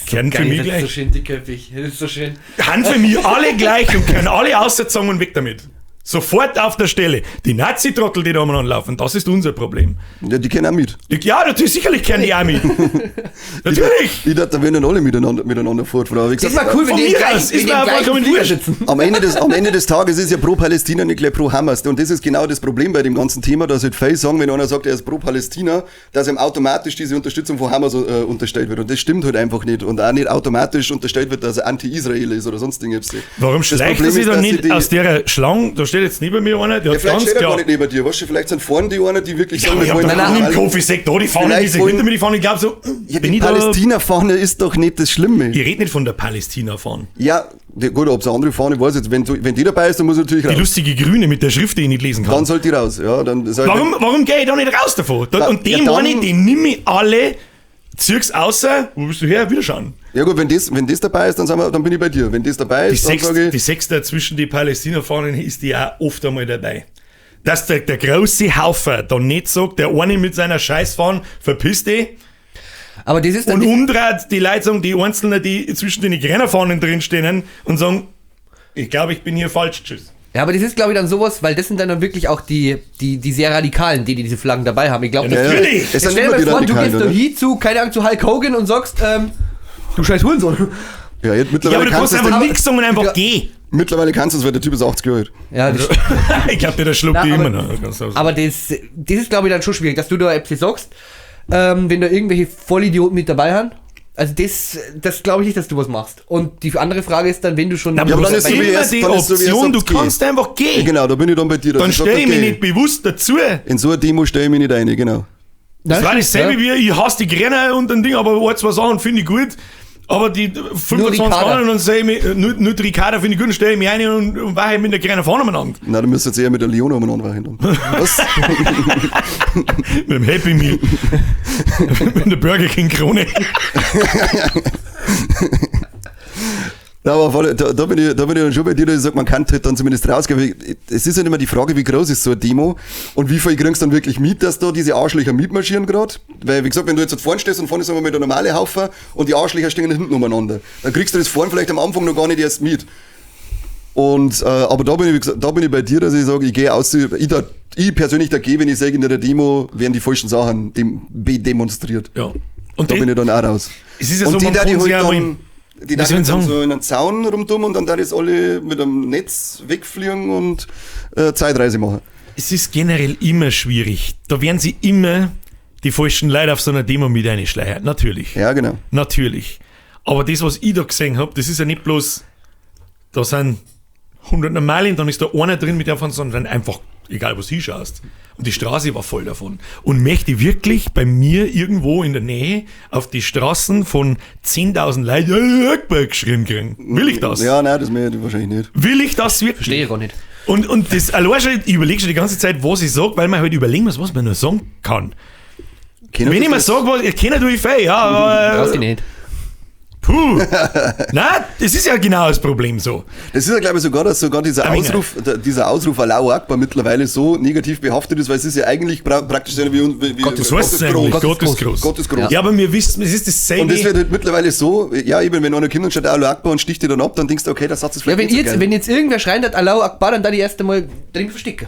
so für mich gleich. Das ist so schön dickköpfig. Das ist so schön. Haben für mich alle gleich und können alle aussetzen und weg damit. Sofort auf der Stelle. Die Nazi-Trottel, die da umeinander laufen, das ist unser Problem. Ja, die kennen auch mit. Ja, natürlich, sicherlich kennen die auch mit. Natürlich. Ich dachte, da werden dann alle miteinander fortfahren. Das war cool, wenn die im gleichen Flieger sitzen. Am Ende des Tages ist ja pro Palästina nicht gleich pro Hamas. Und das ist genau das Problem bei dem ganzen Thema, dass halt viele sagen, wenn einer sagt, er ist pro Palästina, dass ihm automatisch diese Unterstützung von Hamas unterstellt wird. Und das stimmt halt einfach nicht. Und auch nicht automatisch unterstellt wird, dass er anti-Israel ist oder sonst irgendwas. Warum schleicht er sich dann nicht aus der Schlange? Da steht jetzt neben mir einer, der ja, hat ganz steht er gar nicht neben dir, weißt du, vielleicht sind vorne die einer, die wirklich sagen, wir wollen... Nein, im Kofi-Sekt da, die Fahne, die sich hinter mir, die Fahne, ich glaube so... Ja, die Palästina-Fahne ist doch nicht das Schlimme. Ich rede nicht von der Palästina-Fahne. Ja, gut, ob es eine andere Fahne, weiß ich jetzt. Wenn die dabei ist, dann muss ich natürlich raus. Die lustige Grüne mit der Schrift, die ich nicht lesen kann. Dann sollte die raus, ja. Dann warum gehe ich da nicht raus davon? Und den meine ich, den nehme ich alle, zieh's außer, wo bist du her? Wieder schauen. Ja gut, wenn das dabei ist, dann bin ich bei dir. Wenn das dabei ist, dann sage ich... Die Sechste zwischen die Palästina-Fahnen ist die auch oft einmal dabei. Dass der große Haufen da nicht sagt, der eine mit seiner Scheißfahne, verpiss dich. Aber das ist dann und umdreht die Leute sagen, die Einzelnen, die zwischen den Grünen drinstehen und sagen, ich glaube, ich bin hier falsch, tschüss. Ja, aber das ist, glaube ich, dann sowas, weil das sind dann wirklich auch die sehr Radikalen, die diese Flaggen dabei haben. Ich glaube, ja, natürlich. Jetzt stell dir mal vor, du gehst da hin zu, keine Ahnung, zu Hulk Hogan und sagst, du scheiß Hurensohn. Ja, jetzt mittlerweile ja, aber du kannst einfach nichts sagen und einfach geh. Mittlerweile kannst du es, weil der Typ ist 80 Jahre alt. Ja, ich glaube, der schluckt die immer noch. Aber das ist, glaube ich, dann schon schwierig, dass du da etwas sagst, wenn da irgendwelche Vollidioten mit dabei haben. Also das glaube ich nicht, dass du was machst. Und die andere Frage ist dann, wenn du schon... Na, ja, aber dann ist immer die Option, du kannst einfach gehen. Ja, genau, da bin ich dann bei dir. Dann stelle ich mich nicht bewusst dazu. In so eine Demo stelle ich mich nicht rein, genau. Das war dasselbe wie, ich hasse die Grünen und ein Ding, aber ein, zwei Sachen finde ich gut. Aber die 25 anderen und sehe ich mich, nur die Ricarda finde ich gut und stelle ich mich rein und wache mit der kleinen Fahne umeinander. Nein, du müsstest jetzt eher mit der Leona umeinander wachen. Was? Mit dem Happy Meal. Mit der Burger King Krone. Ja, aber da bin ich dann schon bei dir, dass ich sage, man kann halt dann zumindest rausgehen. Es ist ja immer die Frage, wie groß ist so eine Demo und wie viel kriegst du dann wirklich mit, dass da diese Arschlöcher mitmarschieren gerade. Weil, wie gesagt, wenn du jetzt vorne stehst und vorne ist einmal der normale Haufen und die Arschlöcher stehen hinten umeinander, dann kriegst du das vorne vielleicht am Anfang noch gar nicht erst mit. Und, aber da bin ich, wie gesagt, da bin ich bei dir, dass ich sage, ich gehe aus, ich persönlich da gehe, wenn ich sage, in der Demo werden die falschen Sachen demonstriert. Ja. Und da bin ich dann auch raus. Es ist ja und so, die, man die halt dann, Die dann so in einen Zaun rumtun und dann da das alle mit einem Netz wegfliegen und Zeitreise machen. Es ist generell immer schwierig. Da werden sie immer die falschen Leute auf so einer Demo mit einschleiern. Natürlich. Ja, genau. Natürlich. Aber das, was ich da gesehen habe, das ist ja nicht bloß, da sind 100 normale und dann ist da einer drin mit der von, sondern einfach, egal was du hinschaust. Und die Straße war voll davon. Und möchte wirklich bei mir irgendwo in der Nähe auf die Straßen von 10.000 Leuten geschrien kriegen? Will ich das? Ja, nein, das möchte ich wahrscheinlich nicht. Will ich das wirklich? Verstehe ich gar nicht. Und das allein schon, ich überlege schon die ganze Zeit, was ich sage, weil man halt überlegen muss, was man nur sagen kann. Kennen Wenn ich das mal sage, was, ich kenne natürlich viel, ja, aber. Brauchst du nicht. Puh. Nein, das ist ja genau das Problem so. Das ist ja, glaube ich, sogar, dass sogar dieser Ausruf, dieser Ausruf Allahu Akbar mittlerweile so negativ behaftet ist, weil es ist ja eigentlich praktisch so wie Gott ist groß. Gott ist groß. Gott ist groß. Ja, aber wir wissen, es ist dasselbe. Und das wird halt mittlerweile so, ja, eben, wenn einer kommt und schreit Allahu Akbar und sticht dir dann ab, dann denkst du, okay, das Satz ist vielleicht ja, wenn, jetzt, wenn jetzt irgendwer schreit hat Allahu Akbar, dann da die erste Mal drin verstecken.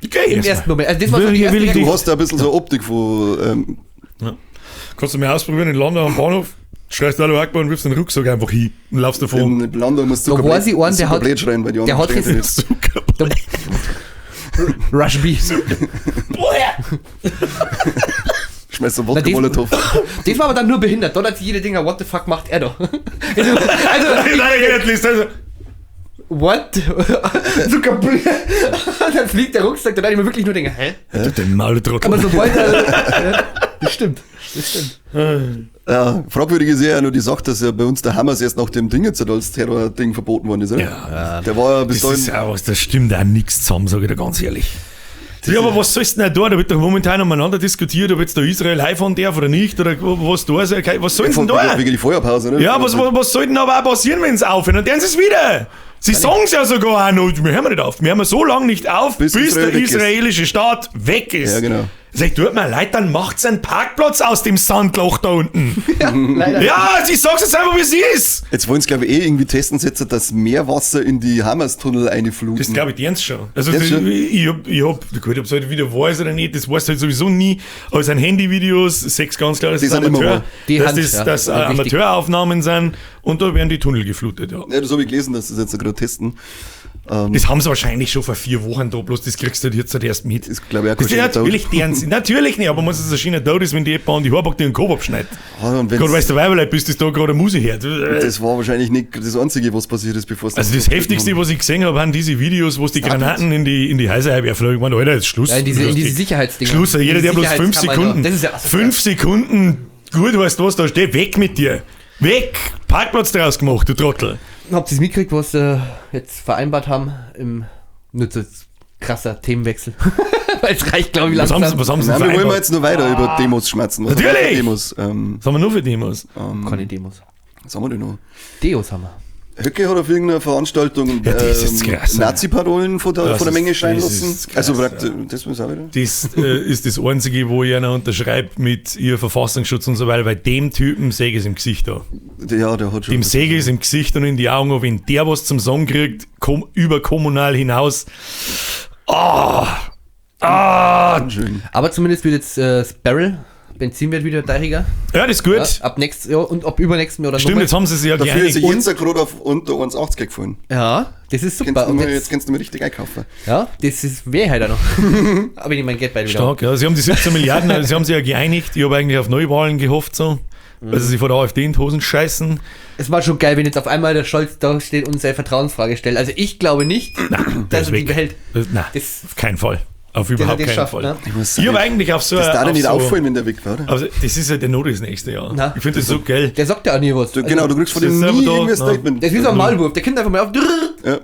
Okay, im ersten Moment. Also das war so die erste. Du hast da ein bisschen so Optik von. Ja. Kannst du mir ausprobieren in Landau am Bahnhof? Schreist Allahu Akbar und wirfst den Rucksack einfach hin und laufst davon. In Landau musst du da weiß ich einen, der hat, schreien, weil die der hat jetzt Rush B. Schmeißt so Wodka Molotov. Das war aber dann nur behindert. Dort hat sich jede Dinger, what the fuck macht er da? Also, what? So kaputt. Dann fliegt der Rucksack, dann hatte ich mir wirklich nur denke, hä? Den Maultrottel. Aber sobald er. Das stimmt. Das stimmt. Ja, fragwürdig ist ja nur die Sache, dass ja bei uns der Hamas erst nach dem Ding jetzt als Terror-Ding verboten worden ist, oder? Ja. Der war ja bis das dahin. Ist auch, das stimmt auch nichts zusammen, sage ich dir ganz ehrlich. Ja, aber was sollst du denn da? Da wird doch momentan umeinander diskutiert, ob jetzt da Israel heimfahren darf oder nicht, oder was da ist. Was soll denn da? Wegen die Feuerpause, oder? Ja, was soll denn aber auch passieren, wenn sie aufhören? Und dann ist es wieder. Sie sagen es ja sogar auch noch, wir hören nicht auf. Wir hören so lange nicht auf, bis der israelische Staat weg ist. Ja, genau. Sag, tut mir leid, dann macht's einen Parkplatz aus dem Sandloch da unten. Ja, leider. Ja, ich sag's jetzt einfach, wie es ist. Jetzt wollen sie, glaube ich, irgendwie testen, setzen, dass Meerwasser in die Hamas-Tunnel einfluten. Das glaube ich, die schon. Also, das, ich hab, gut, ob's halt wieder weiß oder nicht, das weißt du halt sowieso nie. Aber es sind Handyvideos, sechs ganz klar, dass das Amateur, dass Amateuraufnahmen sind und da werden die Tunnel geflutet, ja. Ja, das habe ich gelesen, dass das jetzt gerade testen. Das haben sie wahrscheinlich schon vor 4 Wochen da, bloß das kriegst du halt jetzt halt erst mit. Das glaube ich auch das ist natürlich deren Sinn. Natürlich nicht, aber man ist ein schöner Tod ist, wenn die jemand an die Haarback den Kopf abschneidet. Ah, gerade weil du Weiberleid bist, ist da gerade eine Musik hört. Das war wahrscheinlich nicht das Einzige, was passiert ist, bevor es. Also das Heftigste, was ich gesehen habe, waren diese Videos, wo es die Granaten in die Häuser werfen. Ich meine, Alter, jetzt Schluss. Ja, in diese Sicherheitsdinger. Schluss, jeder, der bloß 5 Sekunden. Das ist ja 5 Sekunden, gut, weißt du was, da steht, weg mit dir. Weg! Parkplatz draus gemacht, du Trottel. Habt ihr es mitgekriegt, was sie jetzt vereinbart haben? Nur so krasser Themenwechsel. Weil es reicht, glaube ich, langsam. Was haben sie Nein, wir wollen jetzt nur weiter über Demos schmerzen. Was natürlich! Haben wir Demos? Was haben wir nur für Demos? Keine Demos. Was haben wir denn noch? Deos haben wir. Höcke hat auf irgendeiner Veranstaltung ja, das ist krass, Nazi-Parolen von der Menge schreien lassen. Krass, also ja. Das muss auch wieder. Das ist das Einzige, wo ich einer unterschreibt mit ihr Verfassungsschutz und so weiter, weil dem Typen säge ich es im Gesicht da. Ja, der hat schon. Dem säge ich es im Gesicht und in die Augen, und wenn der was zum Song kriegt, über kommunal hinaus. Schön. Aber zumindest wird jetzt das Barrel. Benzin wird wieder teurer. Ja, das ist gut. Ja, ab nächstes Jahr und ab übernächstem Jahr dann Stimmt, jetzt haben sie sich ja dafür geeinigt. ist jetzt gerade auf unter 1,80 gefallen. Ja, das ist super. Kannst du jetzt kannst du mir richtig einkaufen. Ja, das ist wäre halt auch noch. Aber ich nehme mein Geld bei wieder. Stark, ja. Sie haben die 17 Milliarden, also sie haben sich ja geeinigt. Ich habe eigentlich auf Neuwahlen gehofft, so. Also sie vor der AfD in die Hosen scheißen. Es war schon geil, wenn jetzt auf einmal der Scholz da steht und seine Vertrauensfrage stellt. Also ich glaube nicht, dass er die behält. Nein, auf keinen Fall. Auf überhaupt keinen Fall. Ne? Ich, muss sagen, ich habe eigentlich auf so. Das darf auf nicht so, auffallen, wenn der weg war, oder? Also, das ist ja der Not das nächste Jahr. Nein. Ich finde das so geil. Der sagt ja auch nie was. Du, genau, du kriegst von dem nie irgendwie ein Statement. Der ist wie so ein Maulwurf, der kommt einfach mal auf. Ja.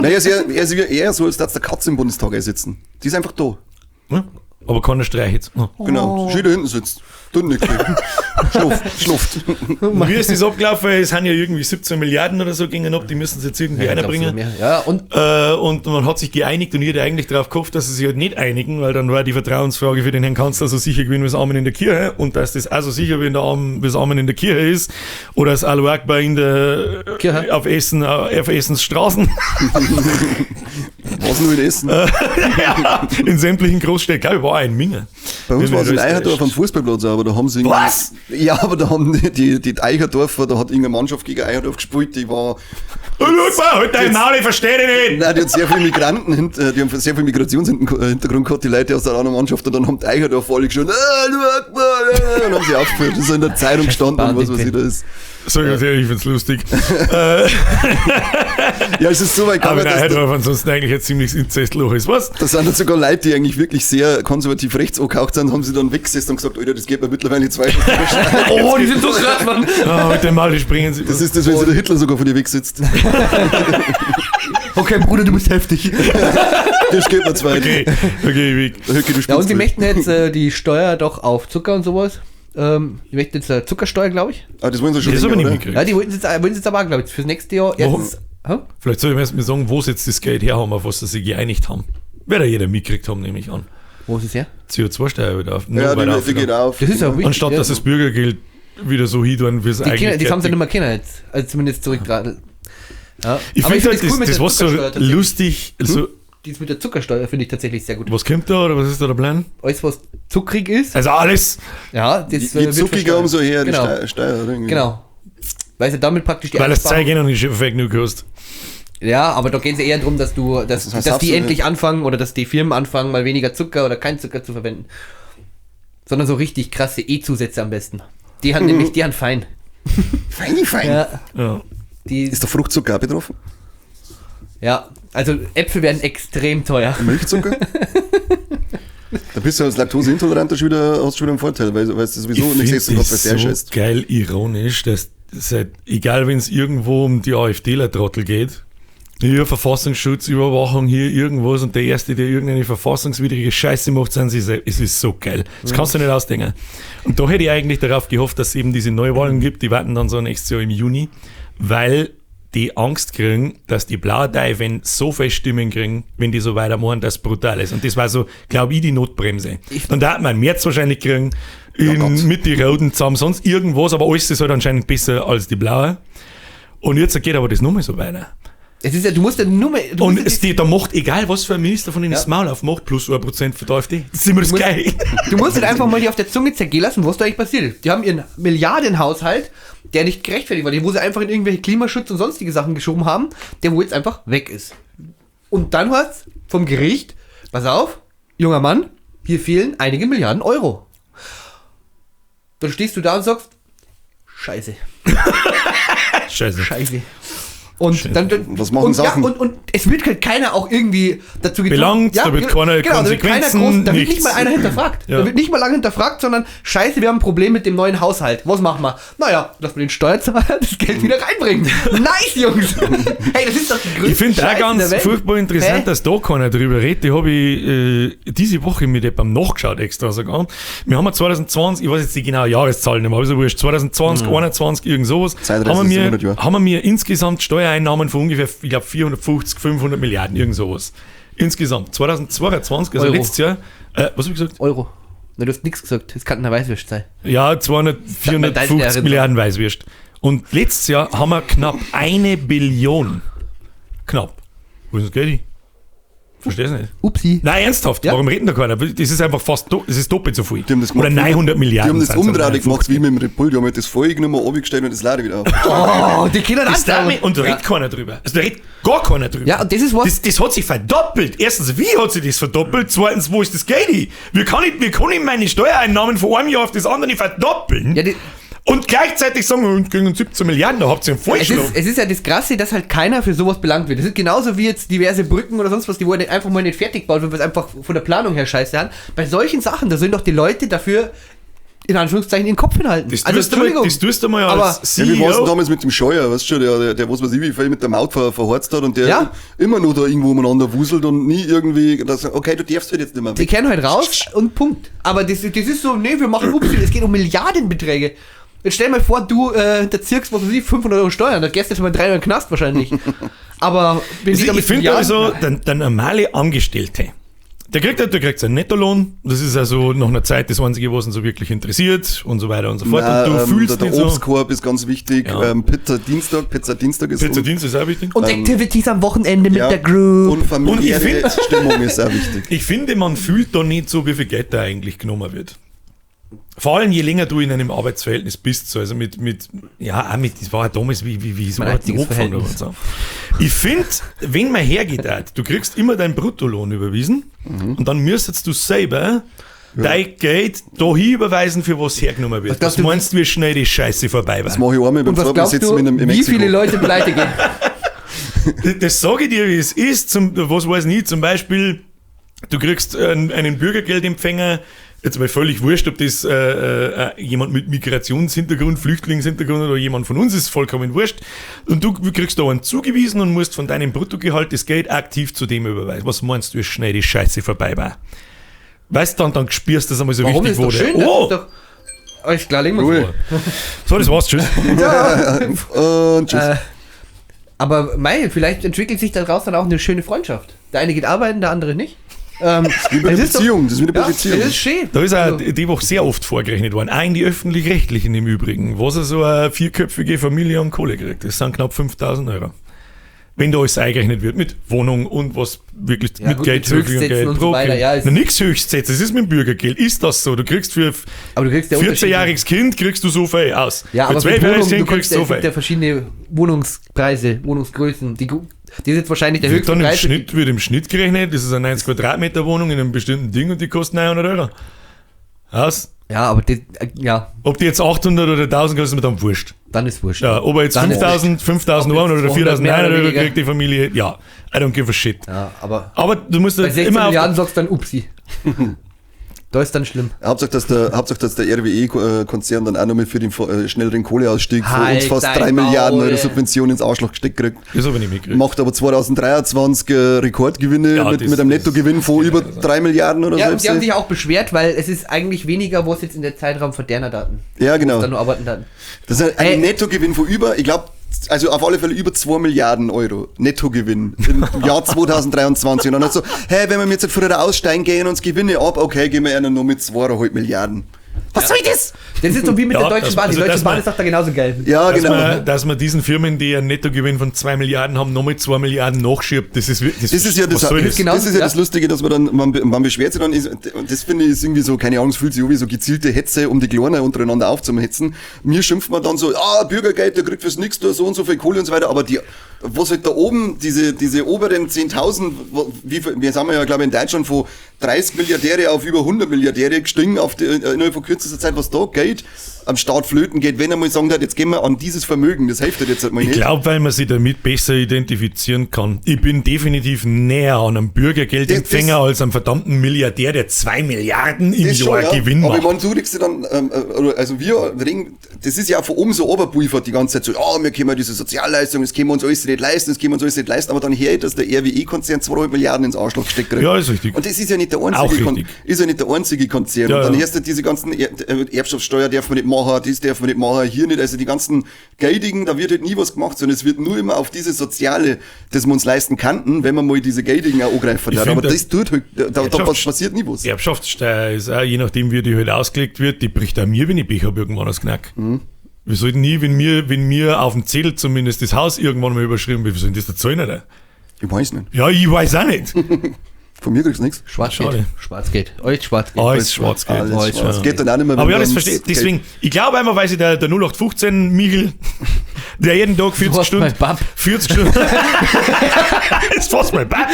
Naja, er ist eher so, als dass der Katze im Bundestag sitzen. Die ist einfach da. Ja, aber keiner streicht. Oh. Genau, schön da hinten sitzt. Tut nichts. Schlupft. Wie ist das abgelaufen? Es sind ja irgendwie 17 Milliarden oder so gingen ab, die müssen sie jetzt irgendwie ja, einbringen. Ja, und man hat sich geeinigt und ich hätte eigentlich darauf gehofft, dass sie sich halt nicht einigen, weil dann war die Vertrauensfrage für den Herrn Kanzler so sicher gewesen wie das Amen in der Kirche und dass das auch so sicher wie das Amen in der Kirche ist oder das Allahu Akbar in der Kirche. Auf Essen, auf Essens Straßen. Was nur in Essen? Ja, in sämtlichen Großstädten. Glaube ich, war auch in Minge. Bei uns war es in Eicherdorf am Fußballplatz, aber da haben sie. Was? Ja, aber da haben die Eicherdorfer, da hat irgendeine Mannschaft gegen Eicherdorf gespielt, die war. Oh, halt dein Maul, ich verstehe dich nicht! Nein, die hat sehr viele Migranten, die haben sehr viel Migrationshintergrund gehabt, die Leute aus der anderen Mannschaft, und dann haben die Eicherdorf alle geschrien, und haben sie aufgeführt. Das ist in der Zeitung gestanden und was weiß ich da ist. Sag ganz ehrlich, ich find's lustig. Ja, es ist so weit gegangen, dass Eicherdorf ansonsten eigentlich ein ziemliches Inzestloch ist. Was? Da sind dann sogar Leute, die eigentlich wirklich sehr konservativ rechts angehaucht sind, haben sie dann weggesessen und gesagt, Alter, das geht mir mittlerweile zwei. Oh, die sind so krass, Mann. Oh, mit dem Maul, die springen sie. Das ist das, wenn sich der Hitler sogar von dir wegsitzt. Okay, Bruder, du bist heftig. Das geht mir zwei. Okay, okay, Höcke, du Ja, und die möchten jetzt die Steuer doch auf Zucker und sowas. Die möchten jetzt Zuckersteuer, glaube ich. Ah, das wollen sie schon Das habe ich nicht mitgekriegt. Ja, die wollten es jetzt aber, glaube ich, fürs nächste Jahr. Erstens, hä? Vielleicht soll ich mir erst mal sagen, wo sie jetzt das Geld her haben, auf was sie sich geeinigt haben. Wird ja jeder mitgekriegt haben, nehme ich an. Wo ist es her? CO2-Steuer wieder auf. Ja, die geht auf. Das ist auch wichtig. Anstatt, ja. dass das Bürgergeld wieder so hin wie es eigentlich Kinder, die haben sie nicht mehr kennen jetzt. Also zumindest zurück. Ja. Ich finde halt, cool das, das war so lustig. Also, Dies mit der Zuckersteuer finde ich tatsächlich sehr gut. Was kommt da oder was ist da der Plan? Alles, was zuckrig ist. Also alles. Ja, das Je zuckiger, umso her genau. Die Steuer. Irgendwie. Genau. Weil sie damit praktisch die Weil das Zeug eh noch nicht Fake News kostet. Ja, aber da geht es eher darum, dass du, dass, das heißt, dass die endlich anfangen oder dass die Firmen anfangen, mal weniger Zucker oder kein Zucker zu verwenden. Sondern so richtig krasse E-Zusätze am besten. Die haben nämlich, die haben fein. Feini, fein. Ja. Ja. Die, ist der Fruchtzucker auch betroffen? Ja, also Äpfel werden extrem teuer. Milchzucker? Da bist du als Laktoseintoleranter schon wieder, hast schon wieder einen Vorteil, weil, du sowieso nichts essen kannst, weil du so geil ironisch, dass seit, egal wenn es irgendwo um die AfDler-Trottel geht, hier Verfassungsschutz, Überwachung, hier irgendwas und der Erste, der irgendeine verfassungswidrige Scheiße macht, sind sie selbst. Es ist so geil. Das kannst du nicht ausdenken. Und da hätte ich eigentlich darauf gehofft, dass es eben diese Neuwahlen gibt, die warten dann so nächstes Jahr im Juni, weil die Angst kriegen, dass die Blaue wenn so viele Stimmen kriegen, wenn die so weitermachen, dass brutal ist. Und das war so, glaube ich, die Notbremse. Und da hat man März wahrscheinlich kriegen, mit die Roten zusammen, sonst irgendwas, aber alles ist halt anscheinend besser als die Blaue. Und jetzt geht aber das nochmal so weiter. Es ist ja, du musst ja nur mehr. Du und es die, da macht, egal was für ein Minister von ihnen ja. das Maul aufmacht, plus 1% für die AfD. Das ist immer das Gleiche. Du musst halt einfach mal die auf der Zunge zergehen lassen, was da eigentlich passiert ist. Die haben ihren Milliardenhaushalt, der nicht gerechtfertigt war, die, wo sie einfach in irgendwelche Klimaschutz und sonstige Sachen geschoben haben, der wo jetzt einfach weg ist. Und dann hat's vom Gericht, pass auf, junger Mann, hier fehlen einige Milliarden Euro. Dann stehst du da und sagst, Scheiße. Scheiße. Scheiße. Und dann, dann was machen und, Sachen? Ja, und es wird halt keiner auch irgendwie dazu gezwungen. Belangt, ja, da wird keiner genau, da wird keiner groß, da wird nicht mal einer hinterfragt. Ja. Da wird nicht mal lange hinterfragt, sondern scheiße, wir haben ein Problem mit dem neuen Haushalt. Was machen wir? Naja, lass mal den Steuerzahler das Geld wieder reinbringen. Nice, Jungs! Hey, das ist doch die größte Ich finde auch ganz furchtbar interessant, Hä? Dass da keiner drüber redet. Die habe ich diese Woche mit jemandem nachgeschaut extra sogar. Wir haben 2020, ich weiß jetzt die genaue Jahreszahlen nicht mehr, aber ist ja wurscht, 2020, 2021, irgend sowas, haben wir mir insgesamt Steuereinnahmen von ungefähr, ich glaube, 450, 500 Milliarden, irgend sowas. Insgesamt. 2022, also Euro. Letztes Jahr, was habe ich gesagt? Euro. Na, du hast nichts gesagt. Das kann eine Weißwurst sein. Ja, 200, 450 Milliarden Weißwürst. Und letztes Jahr haben wir knapp 1 Billion. Knapp. Wo ist das Geld? Verstehst du nicht? Upsi. Nein, ernsthaft, ja? Warum reden da keiner? Das ist einfach fast, das ist doppelt so viel. Die haben das gemacht, Oder 900 Milliarden. Die haben das umdrahtig gemacht, wie mit dem Red Bull. Die haben halt das Volk nicht mehr runtergestellt und das Lade wieder auf. Oh, die Kinder das damit, und da redet keiner drüber. Also da redet gar keiner drüber. Ja, und das ist was. Das hat sich verdoppelt. Erstens, wie hat sich das verdoppelt? Zweitens, wo ist das Geld hin? Wie kann ich meine Steuereinnahmen von einem Jahr auf das andere verdoppeln? Ja, die und gleichzeitig sagen wir, kriegen 17 Milliarden, da habt ihr einen Vollschlag. Es ist ja das Krasse, dass halt keiner für sowas belangt wird. Das ist genauso wie jetzt diverse Brücken oder sonst was, die wurden einfach mal nicht fertig gebaut, weil wir es einfach von der Planung her scheiße haben. Bei solchen Sachen, da sind doch die Leute dafür, in Anführungszeichen, den Kopf hinhalten. Das also, Entschuldigung, das tust du mal als CEO. Ja, wie war es denn damals mit dem Scheuer, weißt du schon, der was weiß ich, wie viel mit der Maut verhorzt hat und der ja. immer nur da irgendwo umeinander wuselt und nie irgendwie, das, okay, du darfst halt jetzt nicht mehr weg. Die kennen halt raus und Punkt. Aber das ist so, nee, wir machen Ups, es geht um Milliardenbeträge. Jetzt stell dir mal vor, du hinterzirkst, was weiß ich, 500 Euro Steuern, da gehst du jetzt mal 3 Euro in den Knast wahrscheinlich. Aber wenn also ich finde also, der normale Angestellte, Der kriegt seinen Nettolohn. Das ist also nach einer Zeit das Einzige, was ihn so wirklich interessiert und so weiter und so fort. Nein, und du fühlst der nicht so. Obstkorb ist ganz wichtig. Ja. Pizza Dienstag, Pizza Dienstag ist Pizza Dienst ist auch wichtig. Und Activities am Wochenende mit ja, der Group. Und familiäre Und ich Stimmung ist auch wichtig. Ich finde, man fühlt da nicht so, wie viel Geld da eigentlich genommen wird. Vor allem, je länger du in einem Arbeitsverhältnis bist, so, also mit ja, auch mit, das war ja damals, wie so Mein einziges angefangen und so. Ich finde, wenn man hergeht, du kriegst immer deinen Bruttolohn überwiesen und dann müsstest du selber dein Geld da hin überweisen, für was hergenommen wird. Was glaubst Was du, meinst du, wie schnell die Scheiße vorbei war? Das mache ich einmal beim Und was zweiten Mal glaubst sitzen du, wir in wie Mexiko. viele Leute pleite gehen? Das sage ich dir, wie es ist. Was weiß ich nicht, zum Beispiel, du kriegst einen Bürgergeldempfänger, jetzt mal völlig wurscht, ob das jemand mit Migrationshintergrund, Flüchtlingshintergrund oder jemand von uns ist, vollkommen wurscht. Und du kriegst da einen zugewiesen und musst von deinem Bruttogehalt das Geld aktiv zu dem überweisen. Was meinst du, wie schnell die Scheiße vorbei war? Weißt du, dann spürst du das einmal so Warum richtig, ist doch wo der- schön? Das Oh! ist doch, alles klar, legen wir Cool. vor. So, das war's, tschüss. Und tschüss. Aber mei, vielleicht entwickelt sich daraus dann auch eine schöne Freundschaft. Der eine geht arbeiten, der andere nicht. Wie bei es der ist doch- Beziehung, das ist wie bei Ja, der Beziehung. das ist schön. Da ist auch Also, die Woche sehr oft vorgerechnet worden, auch in die Öffentlich-Rechtlichen im Übrigen, was er so eine vierköpfige Familie an Kohle kriegt. Das sind knapp 5.000 Euro. Wenn da alles eingerechnet wird mit Wohnung und was wirklich Ja, mit gut, Geld mit zur Verfügung Höchstsätzen Geld und so pro weiter, Kind. ja, ist- Na, nix Höchstsätze, das ist mit dem Bürgergeld. Ist das so? Du kriegst für aber du kriegst ja 14-jähriges Kind kriegst du so viel aus. Ja, für aber für 12-jähriges Wohnung, du Kind kannst kriegst ja, du es so gibt ja viel. verschiedene Wohnungspreise, Wohnungsgrößen. Die ist jetzt wahrscheinlich der Wird höchste dann im Preis. Schnitt, wird im Schnitt gerechnet, das ist eine 90 Quadratmeter Wohnung in einem bestimmten Ding und die kostet 900 Euro. Aus? Ja, aber das, ja, Ob die jetzt 800 oder 1000 kostet, ist mir dann wurscht. dann ist wurscht. Ja, ob er jetzt Dann ist 5000 Ob Euro jetzt oder 200 mehr 4900 oder Euro weniger. kriegt die Familie, ja, I don't give a shit. Ja, aber Aber du musst bei halt 16 immer auf, Milliarden sagst du dann upsi. Da ist dann schlimm. Hauptsache, dass der RWE-Konzern dann auch nochmal für den schnelleren Kohleausstieg von Halt uns fast dein 3 Milliarden Maul. Euro Subvention ins Arschloch gesteckt kriegt. Das habe ich nicht mitgekriegt. Macht aber 2023 Rekordgewinne Ja, mit einem das Nettogewinn von ist über genau so. 3 Milliarden oder Ja, so. und die haben sich auch beschwert, weil es ist eigentlich weniger, was jetzt in der Zeitraum von derner Daten. Ja, genau. Dann nur arbeiten Daten. Das ist ein Ey. Nettogewinn von über, ich glaube, also auf alle Fälle über 2 Milliarden Euro Nettogewinn im Jahr 2023. Und dann halt so, hey, wenn wir jetzt früher aussteigen, gehen uns Gewinne ab, okay, gehen wir einer nur mit 2,5 Milliarden. Was soll das? Das ist so wie mit Ja, der Deutschen das- Bahn. Die also Deutsche das Bahn mal- ist doch da genauso geil. Ja, Dass, genau. man, dass man diesen Firmen, die einen Nettogewinn von 2 Milliarden haben, nochmal 2 Milliarden nachschiebt, das ist wirklich. Das ist ja das, was soll das, das? Genau, das, ist ja ja. das Lustige, dass man dann, man beschwert sich dann, ist, und das finde ich ist irgendwie so, keine Ahnung, es fühlt sich an wie so gezielte Hetze, um die Kleinen untereinander aufzuhetzen. Mir schimpft man dann so, ah, Bürgergeld, der kriegt fürs nix, da so und so viel Kohle und so weiter, aber die, was halt da oben, diese oberen 10.000, wie viel, wir sind ja, glaube ich, in Deutschland von 30 Milliardäre auf über 100 Milliardäre gestiegen, auf die, innerhalb von kürzester Zeit, was da geht, am Staat flöten geht, wenn er mal sagen hat, jetzt gehen wir an dieses Vermögen, das hilft jetzt halt mal Ich nicht. glaube, weil man sich damit besser identifizieren kann. Ich bin definitiv näher an einem Bürgergeldempfänger als einem verdammten Milliardär, der 2 Milliarden im Das Jahr schon, ja. Gewinn Aber ich macht. meine, du regst dich dann, also wir regen, das ist ja auch von oben so oberpulvert die ganze Zeit so, ja, wir können ja diese Sozialleistung, das können wir uns alles nicht leisten, das können wir uns alles nicht leisten, aber dann her, dass der RWE-Konzern 2,5 Milliarden ins Arschloch gesteckt kriegt. Ja, ist richtig. Und das ist ja nicht der Auch einzige, richtig. ist ja nicht der einzige Konzern. Ja, und dann ja. hörst du diese ganzen Erbschaftssteuer darf man nicht machen, das darf man nicht machen, hier nicht, also die ganzen Geldigen, da wird halt nie was gemacht, sondern es wird nur immer auf diese Soziale, das wir uns leisten könnten, wenn man mal diese Geldigen auch angreifen Ich würde. find, Aber das tut halt, da Erbschafts- passiert nie was. Erbschaftssteuer ist auch, je nachdem, wie die halt ausgelegt wird, die bricht auch mir, wenn ich Pech habe, irgendwann das Knack. Mhm. Wir sollten nie, wenn mir auf dem Zettel zumindest das Haus irgendwann mal überschrieben wird, wir sollen das da zahlen, oder? Ich weiß nicht. Ja, ich weiß auch nicht. Von mir kriegst du nichts. Schwarzgeld. Schade. Schwarzgeld. Alles Schwarzgeld. Alles Schwarzgeld. Alles Alles schwarz. schwarz. Geht dann auch nicht mehr, wenn Aber ja, das dann verstehe ich. Geld- Deswegen, ich glaube einmal, weil sich der 0815 Michel, der jeden Tag 40 hast Stunden. mein Bab. 40 Stunden. Das ist fast mein Bab.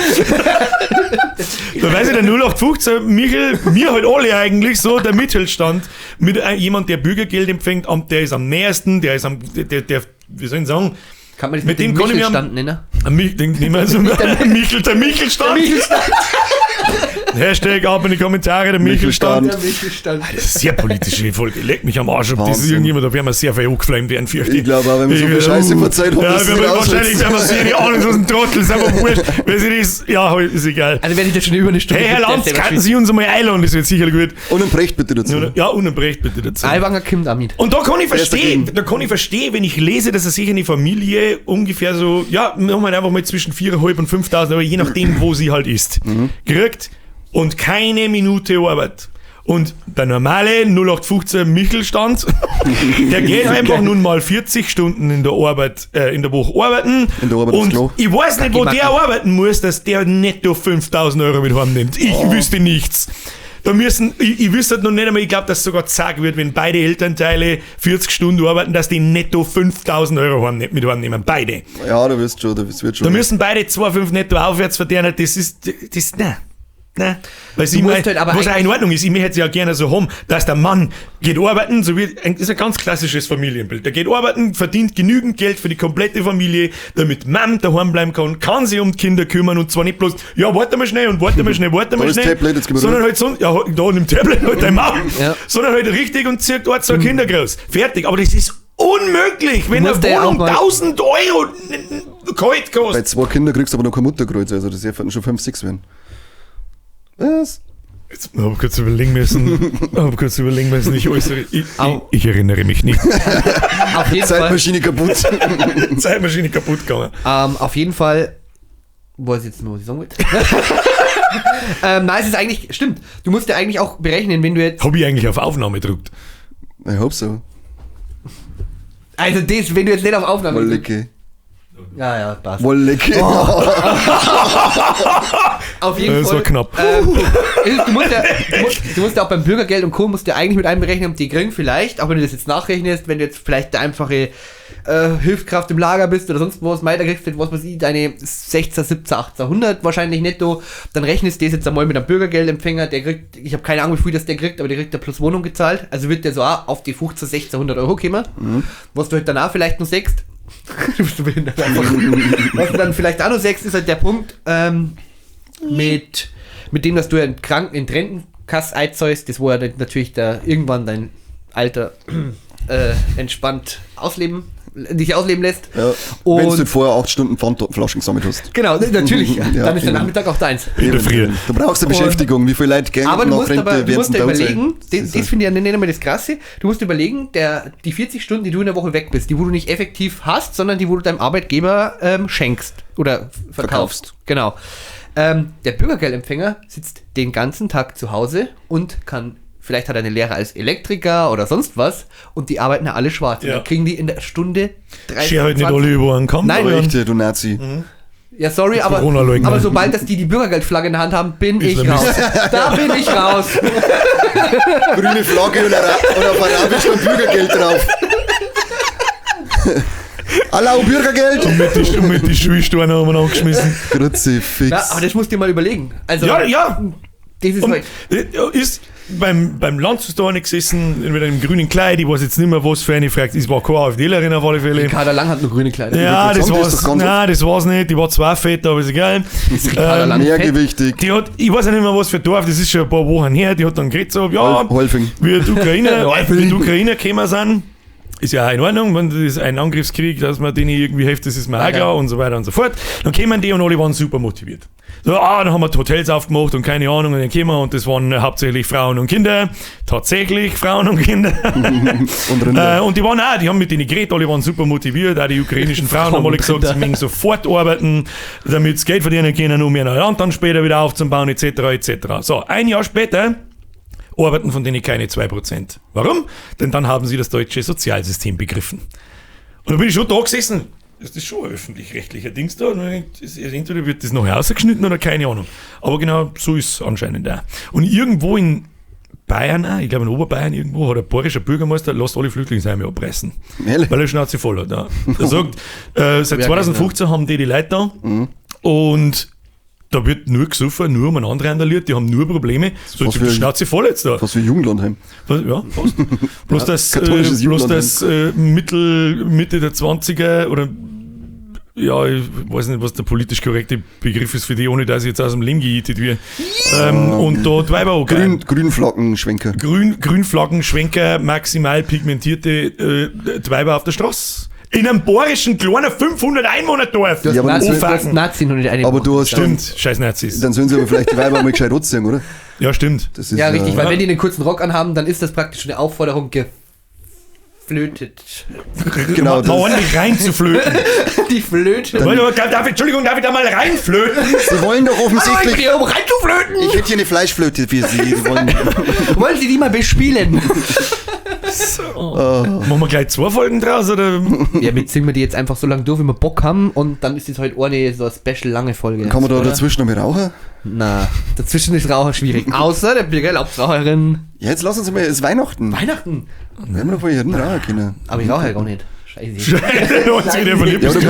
Da weiß ich, der 0815 Michel, mir halt alle eigentlich so, der Mittelstand, mit jemand, der Bürgergeld empfängt, der ist am nähersten, der ist am, der, wie soll ich sagen, Kann man das Mit mit, dem dem kann ich mir am- Michelstand nennen? am Mich, den nehmen wir also Michel, der Michelstand. Michelstand. Hashtag ab in die Kommentare, der Michelstand. Michelstand. Michelstand. Das ist sehr politische Folge. Leck mich am Arsch, ob das Wahnsinn. irgendjemand, da werden wir sehr viel angeflamed werden, fürchte Ich glaube auch, wenn wir so viel Scheiße verzeiht haben, ja, dass wir sie werden nicht wahrscheinlich aushalten. werden wir sehr die Ahnung, so ein Trottel, ist einfach wurscht. Wenn sie das, ja, ist egal. Also wenn ich das schon über eine Stunde Hey, Herr gibt, der Lanz, ist selber könnten Sie uns einmal einladen, das wird sicher gut. Und ein Brecht bitte dazu. Ja, und ein Brecht bitte dazu. schuld. Aiwanger kommt auch mit. Und da kann ich Wer ist verstehen, dagegen? da kann ich verstehen, wenn ich lese, dass er sich eine Familie ungefähr so, ja, machen wir einfach mal zwischen 4.500 und 5.000, aber je nachdem, wo sie halt ist, kriegt. Und keine Minute Arbeit. Und der normale 0815 Michelstand, der geht einfach nun mal 40 Stunden in der Arbeit, in der Woche arbeiten. In der Arbeit und Klo. ich weiß nicht, wo der arbeiten muss, dass der netto 5000 Euro mit heimnimmt. Ich wüsste nichts. Da müssen, ich wüsste halt noch nicht einmal, ich glaube, dass sogar gesagt wird, wenn beide Elternteile 40 Stunden arbeiten, dass die netto 5000 Euro mit heimnehmen. Beide. Ja, da wirst schon, das wird schon. Da müssen beide 2,5 netto aufwärts verdienen. Das ist, nein. Nein. Weil sie musst halt aber was auch in Ordnung ist, ich möchte es ja gerne so haben, dass der Mann geht arbeiten, so wie, das ist ein ganz klassisches Familienbild. Der geht arbeiten, verdient genügend Geld für die komplette Familie, damit Mom daheim bleiben kann, kann sich um die Kinder kümmern und zwar nicht bloß, ja, warte mal schnell und warte mal schnell, warte mal schnell. Tablet, jetzt sondern halt so, ja, da nimm Tablet halt dein Maul, ja. Sondern halt richtig und zieht dort zwei Kinder groß. Fertig. Aber das ist unmöglich, wenn eine Wohnung 1000 Euro kalt kostet. Bei zwei Kindern kriegst du aber noch kein Mutterkreuz, also das werden schon 5, 6 werden. Was? Jetzt habe ich kurz überlegen müssen. Ich äußere. Ich erinnere mich nicht. Auf jeden Zeitmaschine Fall. Kaputt. Zeitmaschine kaputt gegangen. Auf jeden Fall. Weiß ich jetzt nicht, was ich sagen wollte. Nein, es ist eigentlich. Stimmt. Du musst ja eigentlich auch berechnen, wenn du jetzt. Hab ich eigentlich auf Aufnahme gedrückt? Ich hope so. Also, das, wenn du jetzt nicht auf Aufnahme drückst. Ja, ja, passt. Wollecke. Oh. Auf jeden das Fall. war knapp. Du musst ja auch beim Bürgergeld und Co. musst du ja eigentlich mit einberechnen, die kriegen vielleicht, auch wenn du das jetzt nachrechnest, wenn du jetzt vielleicht der einfache Hilfskraft im Lager bist oder sonst was, da kriegst du, was weiß ich, deine 16, 17, 1800 wahrscheinlich netto, dann rechnest du das jetzt einmal mit einem Bürgergeldempfänger, der kriegt, ich habe keine Ahnung, wie viel das der kriegt, aber der kriegt ja plus Wohnung gezahlt, also wird der so auch auf die 15, 1600 Euro kommen, was du halt danach vielleicht noch sechst. Du bist so behindert einfach. Was du dann vielleicht auch noch sechst, ist halt der Punkt, mit dem, dass du ja in Kranken, in Rentenkasse einzahlst, das wo ja natürlich da irgendwann dein Alter entspannt dich ausleben lässt. Ja, wenn du vorher 8 Stunden Pfandflaschen gesammelt hast. Genau, natürlich. Ja, dann ist der Nachmittag auch deins. Eben. Du brauchst eine Beschäftigung. Wie viele Leute gehen aber du nach musst Rente, aber, du musst überlegen, das das finde ich ja nicht einmal das Krasse, du musst überlegen, die 40 Stunden, die du in der Woche weg bist, die wo du nicht effektiv hast, sondern die wo du deinem Arbeitgeber schenkst oder verkaufst. Genau. Der Bürgergeldempfänger sitzt den ganzen Tag zu Hause und kann, vielleicht hat er eine Lehre als Elektriker oder sonst was und die arbeiten ja alle schwarz. Ja. Und dann kriegen die in der Stunde 30, Scher halt nicht alle über einen Kamm. Nein, echt, du Nazi. Mhm. Ja, sorry, aber sobald dass die Bürgergeldflagge in der Hand haben, bin ich raus. Da bin ich raus. Grüne Flagge und auf Arabisch und Bürgergeld drauf. Allau, Bürgergeld! Und mit die Schulsteine haben wir angeschmissen. Kruzifix. Na, aber das musst du dir mal überlegen. Also, ja. Das ist und ist beim Lanz da eine gesessen, mit einem grünen Kleid, ich weiß jetzt nicht mehr, was für eine, fragt, es war keine AfDlerin auf alle Fälle. Ricarda Lang hat nur grüne Kleider. Ja, das war's, nein, das war's nicht, die war zwar fett, aber ist egal. Ist Ricarda Lang mehrgewichtig. Die hat, ich weiß ja nicht mehr, was für Dorf, das ist schon ein paar Wochen her, die hat dann geredet so, ja, wie die Ukrainer gekommen sind, ist ja auch in Ordnung, wenn das ist ein Angriffskrieg, dass man denen irgendwie hilft, das ist mir auch klar und so weiter und so fort. Dann kämen die und alle waren super motiviert. So, dann haben wir die Hotels aufgemacht und keine Ahnung, und dann kämen wir und das waren hauptsächlich Frauen und Kinder. Tatsächlich Frauen und Kinder. Und Rinder. Und die waren auch, die haben mit denen geredet, alle waren super motiviert, auch die ukrainischen Frauen haben alle gesagt, sie müssen sofort arbeiten, damit sie Geld verdienen können, um ihr Land dann später wieder aufzubauen, etc., etc. So, ein Jahr später arbeiten von denen keine 2%. Warum? Denn dann haben sie das deutsche Sozialsystem begriffen. Und da bin ich schon da gesessen. Das ist schon ein öffentlich-rechtlicher Dings da. Und entweder wird das nachher rausgeschnitten oder keine Ahnung. Aber genau so ist es anscheinend auch. Und irgendwo in Bayern auch, ich glaube in Oberbayern irgendwo, hat ein bayerischer Bürgermeister, lasst alle Flüchtlingsheime abreißen. Ehrlich? Weil er Schnauze voll hat. Ja. Er sagt, seit 2015 haben die Leute da und da wird nur gesoffen, nur umeinander randaliert, die haben nur Probleme. So, jetzt die Schnauze voll jetzt da. Fast wie Jugendlandheim. Ja, fast. Bloß das, Mitte der 20er oder ja, ich weiß nicht, was der politisch korrekte Begriff ist für die, ohne dass ich jetzt aus dem Leben gejietet werde. Und da die Weiber auch Grünflaggenschwenker. Grünflaggenschwenker, maximal pigmentierte Weiber auf der Straße. In einem bayerischen kleinen 500 Einwohner-Dorf. Du hast, ja, Nazi, Nazi noch nicht eine. Aber du hast stimmt, scheiß Nazis. Dann sollen sie aber vielleicht die Weiber mal gescheit anziehen, oder? Ja, stimmt. Das ist, ja, richtig, weil wenn die einen kurzen Rock anhaben, dann ist das praktisch eine Aufforderung, Flötet. Genau. Mal ordentlich reinzuflöten. Die Flöte. Darf, Entschuldigung, darf ich da mal reinflöten? Sie wollen doch offensichtlich. Ich um reinzuflöten! Ich hätte hier eine Fleischflöte für Sie. Sie wollen, wollen Sie die mal bespielen? So. Oh. Machen wir gleich 2 Folgen draus, oder? Ja, wir ziehen wir die jetzt einfach so lange durch, wie wir Bock haben, und dann ist das halt eine so eine special lange Folge. Kann man da dazwischen noch mit rauchen? Na, dazwischen ist Rauchen schwierig. Außer der Birger erlaubt Raucherin. Ja, jetzt lass uns mal, es ist Weihnachten. Weihnachten? Wir haben doch vorher nicht rauchen können. Aber ich rauche ja gar nicht. Scheiße. Scheiße, ja, du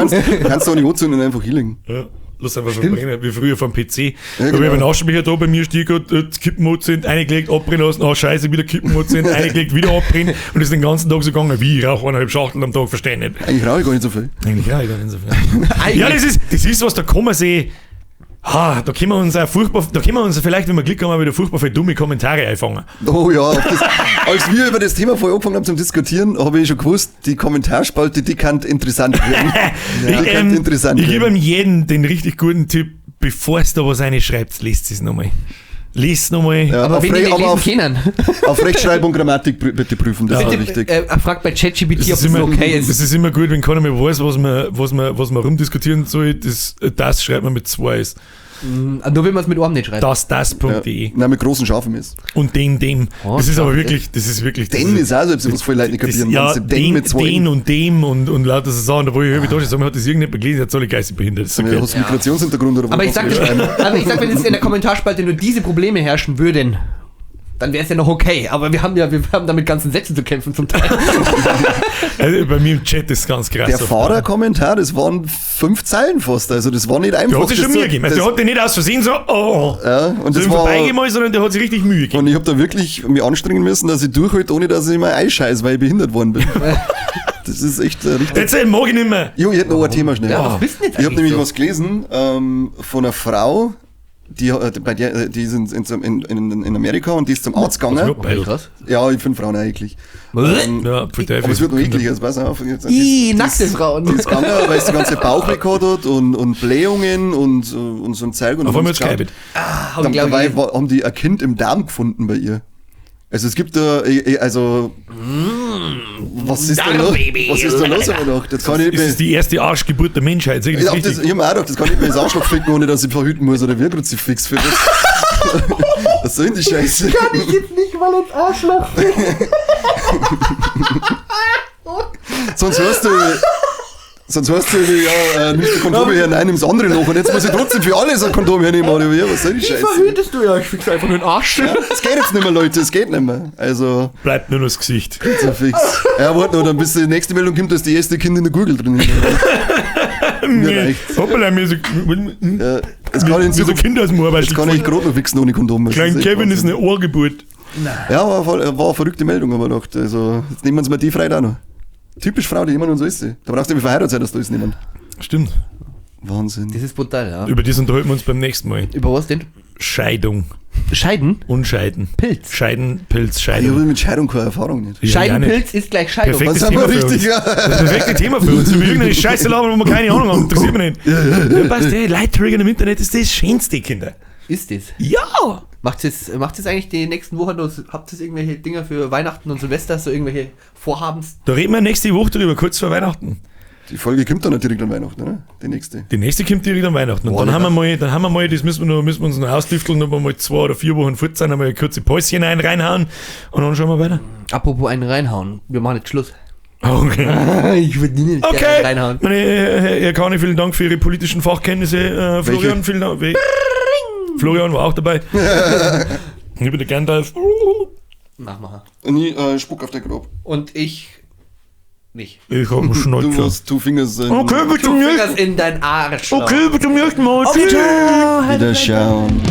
kannst doch nicht anzünden und einfach hinlegen. Ja. Lass einfach verbrennen, wie früher vom PC. Ja, genau. Da habe ich einen Aschenbecher da bei mir stehen gehabt, Kippen anzünden, eingelegt, abbrennen lassen, oh scheiße, wieder Kippen anzünden, eingelegt, wieder abbrennen und ist den ganzen Tag so gegangen, wie, ich rauche 1,5 Schachteln am Tag, verstehe nicht. Eigentlich rauche ich gar nicht so viel. Eigentlich rauche ich gar nicht so viel. Ja, das ist was, da kann man sich, da können wir uns auch furchtbar, da können wir uns vielleicht, wenn wir Glück haben, wieder furchtbar viele dumme Kommentare einfangen. Oh ja, das, als wir über das Thema vorher angefangen haben zum Diskutieren, habe ich schon gewusst, die Kommentarspalte, die kann interessant werden. Ja. Die kann interessant ich gebe jedem den richtig guten Tipp, bevor es da was reinschreibt, lest es nochmal. Lies nochmal. Ja, aber wenn die nicht lesen können. Auf Rechtschreibung und Grammatik bitte prüfen, das ist wichtig. Fragt bei ChatGPT, ob es okay ist. Das ist immer gut, wenn keiner mehr weiß, was man rumdiskutieren soll. Das schreibt man mit 2 S. Nur wenn man es mit Ohren nicht schreibt. Das.de. Ja. Nein, mit großen Schafen ist. Und den, dem. Oh, das ist aber wirklich, das ist wirklich. Den ist auch so, was voll Leute nicht kapieren. Ja, den mit zwei den und dem und lauter so Sachen. Da wo ich da stehe, hat das irgendjemand gelesen, hat so alle geistig behindert. Das ist okay. Hast du Migrationshintergrund oder was? Aber ich sag, wenn es in der Kommentarspalte nur diese Probleme herrschen würden, dann wäre es ja noch okay. Aber wir haben da mit ganzen Sätzen zu kämpfen zum Teil. Also bei mir im Chat ist ganz krass. Der Fahrerkommentar, das waren 5 Zeilen fast. Also das war nicht einfach. Der hat sich schon Mühe gegeben. Also der hat den nicht aus Versehen so, oh, ja, und so das war vorbeigemalt, sondern der hat sich richtig Mühe gegeben. Und ich habe da wirklich mich anstrengen müssen, dass ich durchhalte, ohne dass ich mir einscheiße, weil ich behindert worden bin. Das ist echt richtig. Jetzt mag ich nicht mehr. Jo, ich hätte noch ein Thema schnell. Ja, was bist denn jetzt ich habe nämlich was gelesen von einer Frau, die ist in Amerika und die ist zum Arzt gegangen. Ja, ich finde Frauen auch eklig. Ja, aber es wird noch ekliger, pass auf. Nackte Frauen. Die ist gegangen, weil sie die ganze Bauchweh gehabt hat und Blähungen und so ein Zeug. Und auf einmal hat's dabei haben die ein Kind im Darm gefunden bei ihr. Also es gibt da, also was ist da los? Was ist da los? Das kann ich nicht mehr. Das ist die erste Arschgeburt der Menschheit. Ich hab mir auch gedacht, das kann ich nicht mehr ins Arschloch ficken, ohne dass ich verhüten muss oder wir Kruzifix für das. Was soll denn die Scheiße? Kann ich jetzt nicht mal ins Arschloch ficken. Sonst hörst du, ja, nimmst du Kondome her, nein, nimmst andere Loch. Und jetzt muss ich trotzdem für alles ein Kondom hernehmen, oder wie? Was soll die Scheiße? Wie verhütest du? Ja, ich fix einfach nur den Arsch. Ja, es geht jetzt nicht mehr, Leute, es geht nicht mehr. Also. Bleibt nur noch das Gesicht. Kruzifix. Ja, warte noch, dann bis die nächste Meldung kommt, dass die erste Kind in der Gurgel drin ist. Mir reicht's. Hoppala, mir so. Ja, es kann in Zukunft, jetzt kann ich gerade noch wichsen ohne Kondom. Klein Kevin ist eine Ohrgeburt. Nein. Ja, war eine verrückte Meldung, aber gedacht. Also, jetzt nehmen wir uns mal die Freiheit auch noch. Typisch Frau, die immer und so ist sie. Da brauchst du nicht verheiratet sein, dass du ist niemand. Stimmt. Wahnsinn. Das ist brutal, ja. Über das unterhalten wir uns beim nächsten Mal. Über was denn? Scheidung. Scheiden? Und Scheiden. Pilz. Scheiden, Pilz, Scheidung. Ich habe mit Scheidung keine Erfahrung nicht. Ja, Scheidenpilz ist gleich Scheidung. Perfektes Thema für richtig, uns. ja. Das perfekte Thema für uns. Über irgendeine Scheiße labern, wo wir keine Ahnung haben. Interessiert mich nicht. Ja, passt, ey, Leute triggern im Internet ist das Schönste, Kinder. Ist das? Ja! Macht es eigentlich die nächsten Wochen noch, habt ihr irgendwelche Dinger für Weihnachten und Silvester, so irgendwelche Vorhabens? Da reden wir nächste Woche drüber, kurz vor Weihnachten. Die Folge kommt dann direkt an Weihnachten, oder? Die nächste. Die nächste kommt direkt an Weihnachten. Und dann haben wir mal, das müssen wir uns noch ausdüfteln, ob wir mal 2 oder 4 Wochen fort sind, einmal eine kurze Päuschen reinhauen und dann schauen wir weiter. Apropos einen reinhauen, wir machen jetzt Schluss. Okay. Ich würde nie okay. reinhauen. Meine, Herr Kani, vielen Dank für Ihre politischen Fachkenntnisse. Florian, vielen Dank. Florian war auch dabei. Ich bin der Gandalf. Mach mal. Und ich spuck auf dein Grab. Und ich nicht. Ich hab einen Schnäuzer. Du hast two fingers in, okay, bitte two fingers in dein Arsch. Okay, bitte zum nächsten Mal. Okay, Tschüss. Wiederschauen.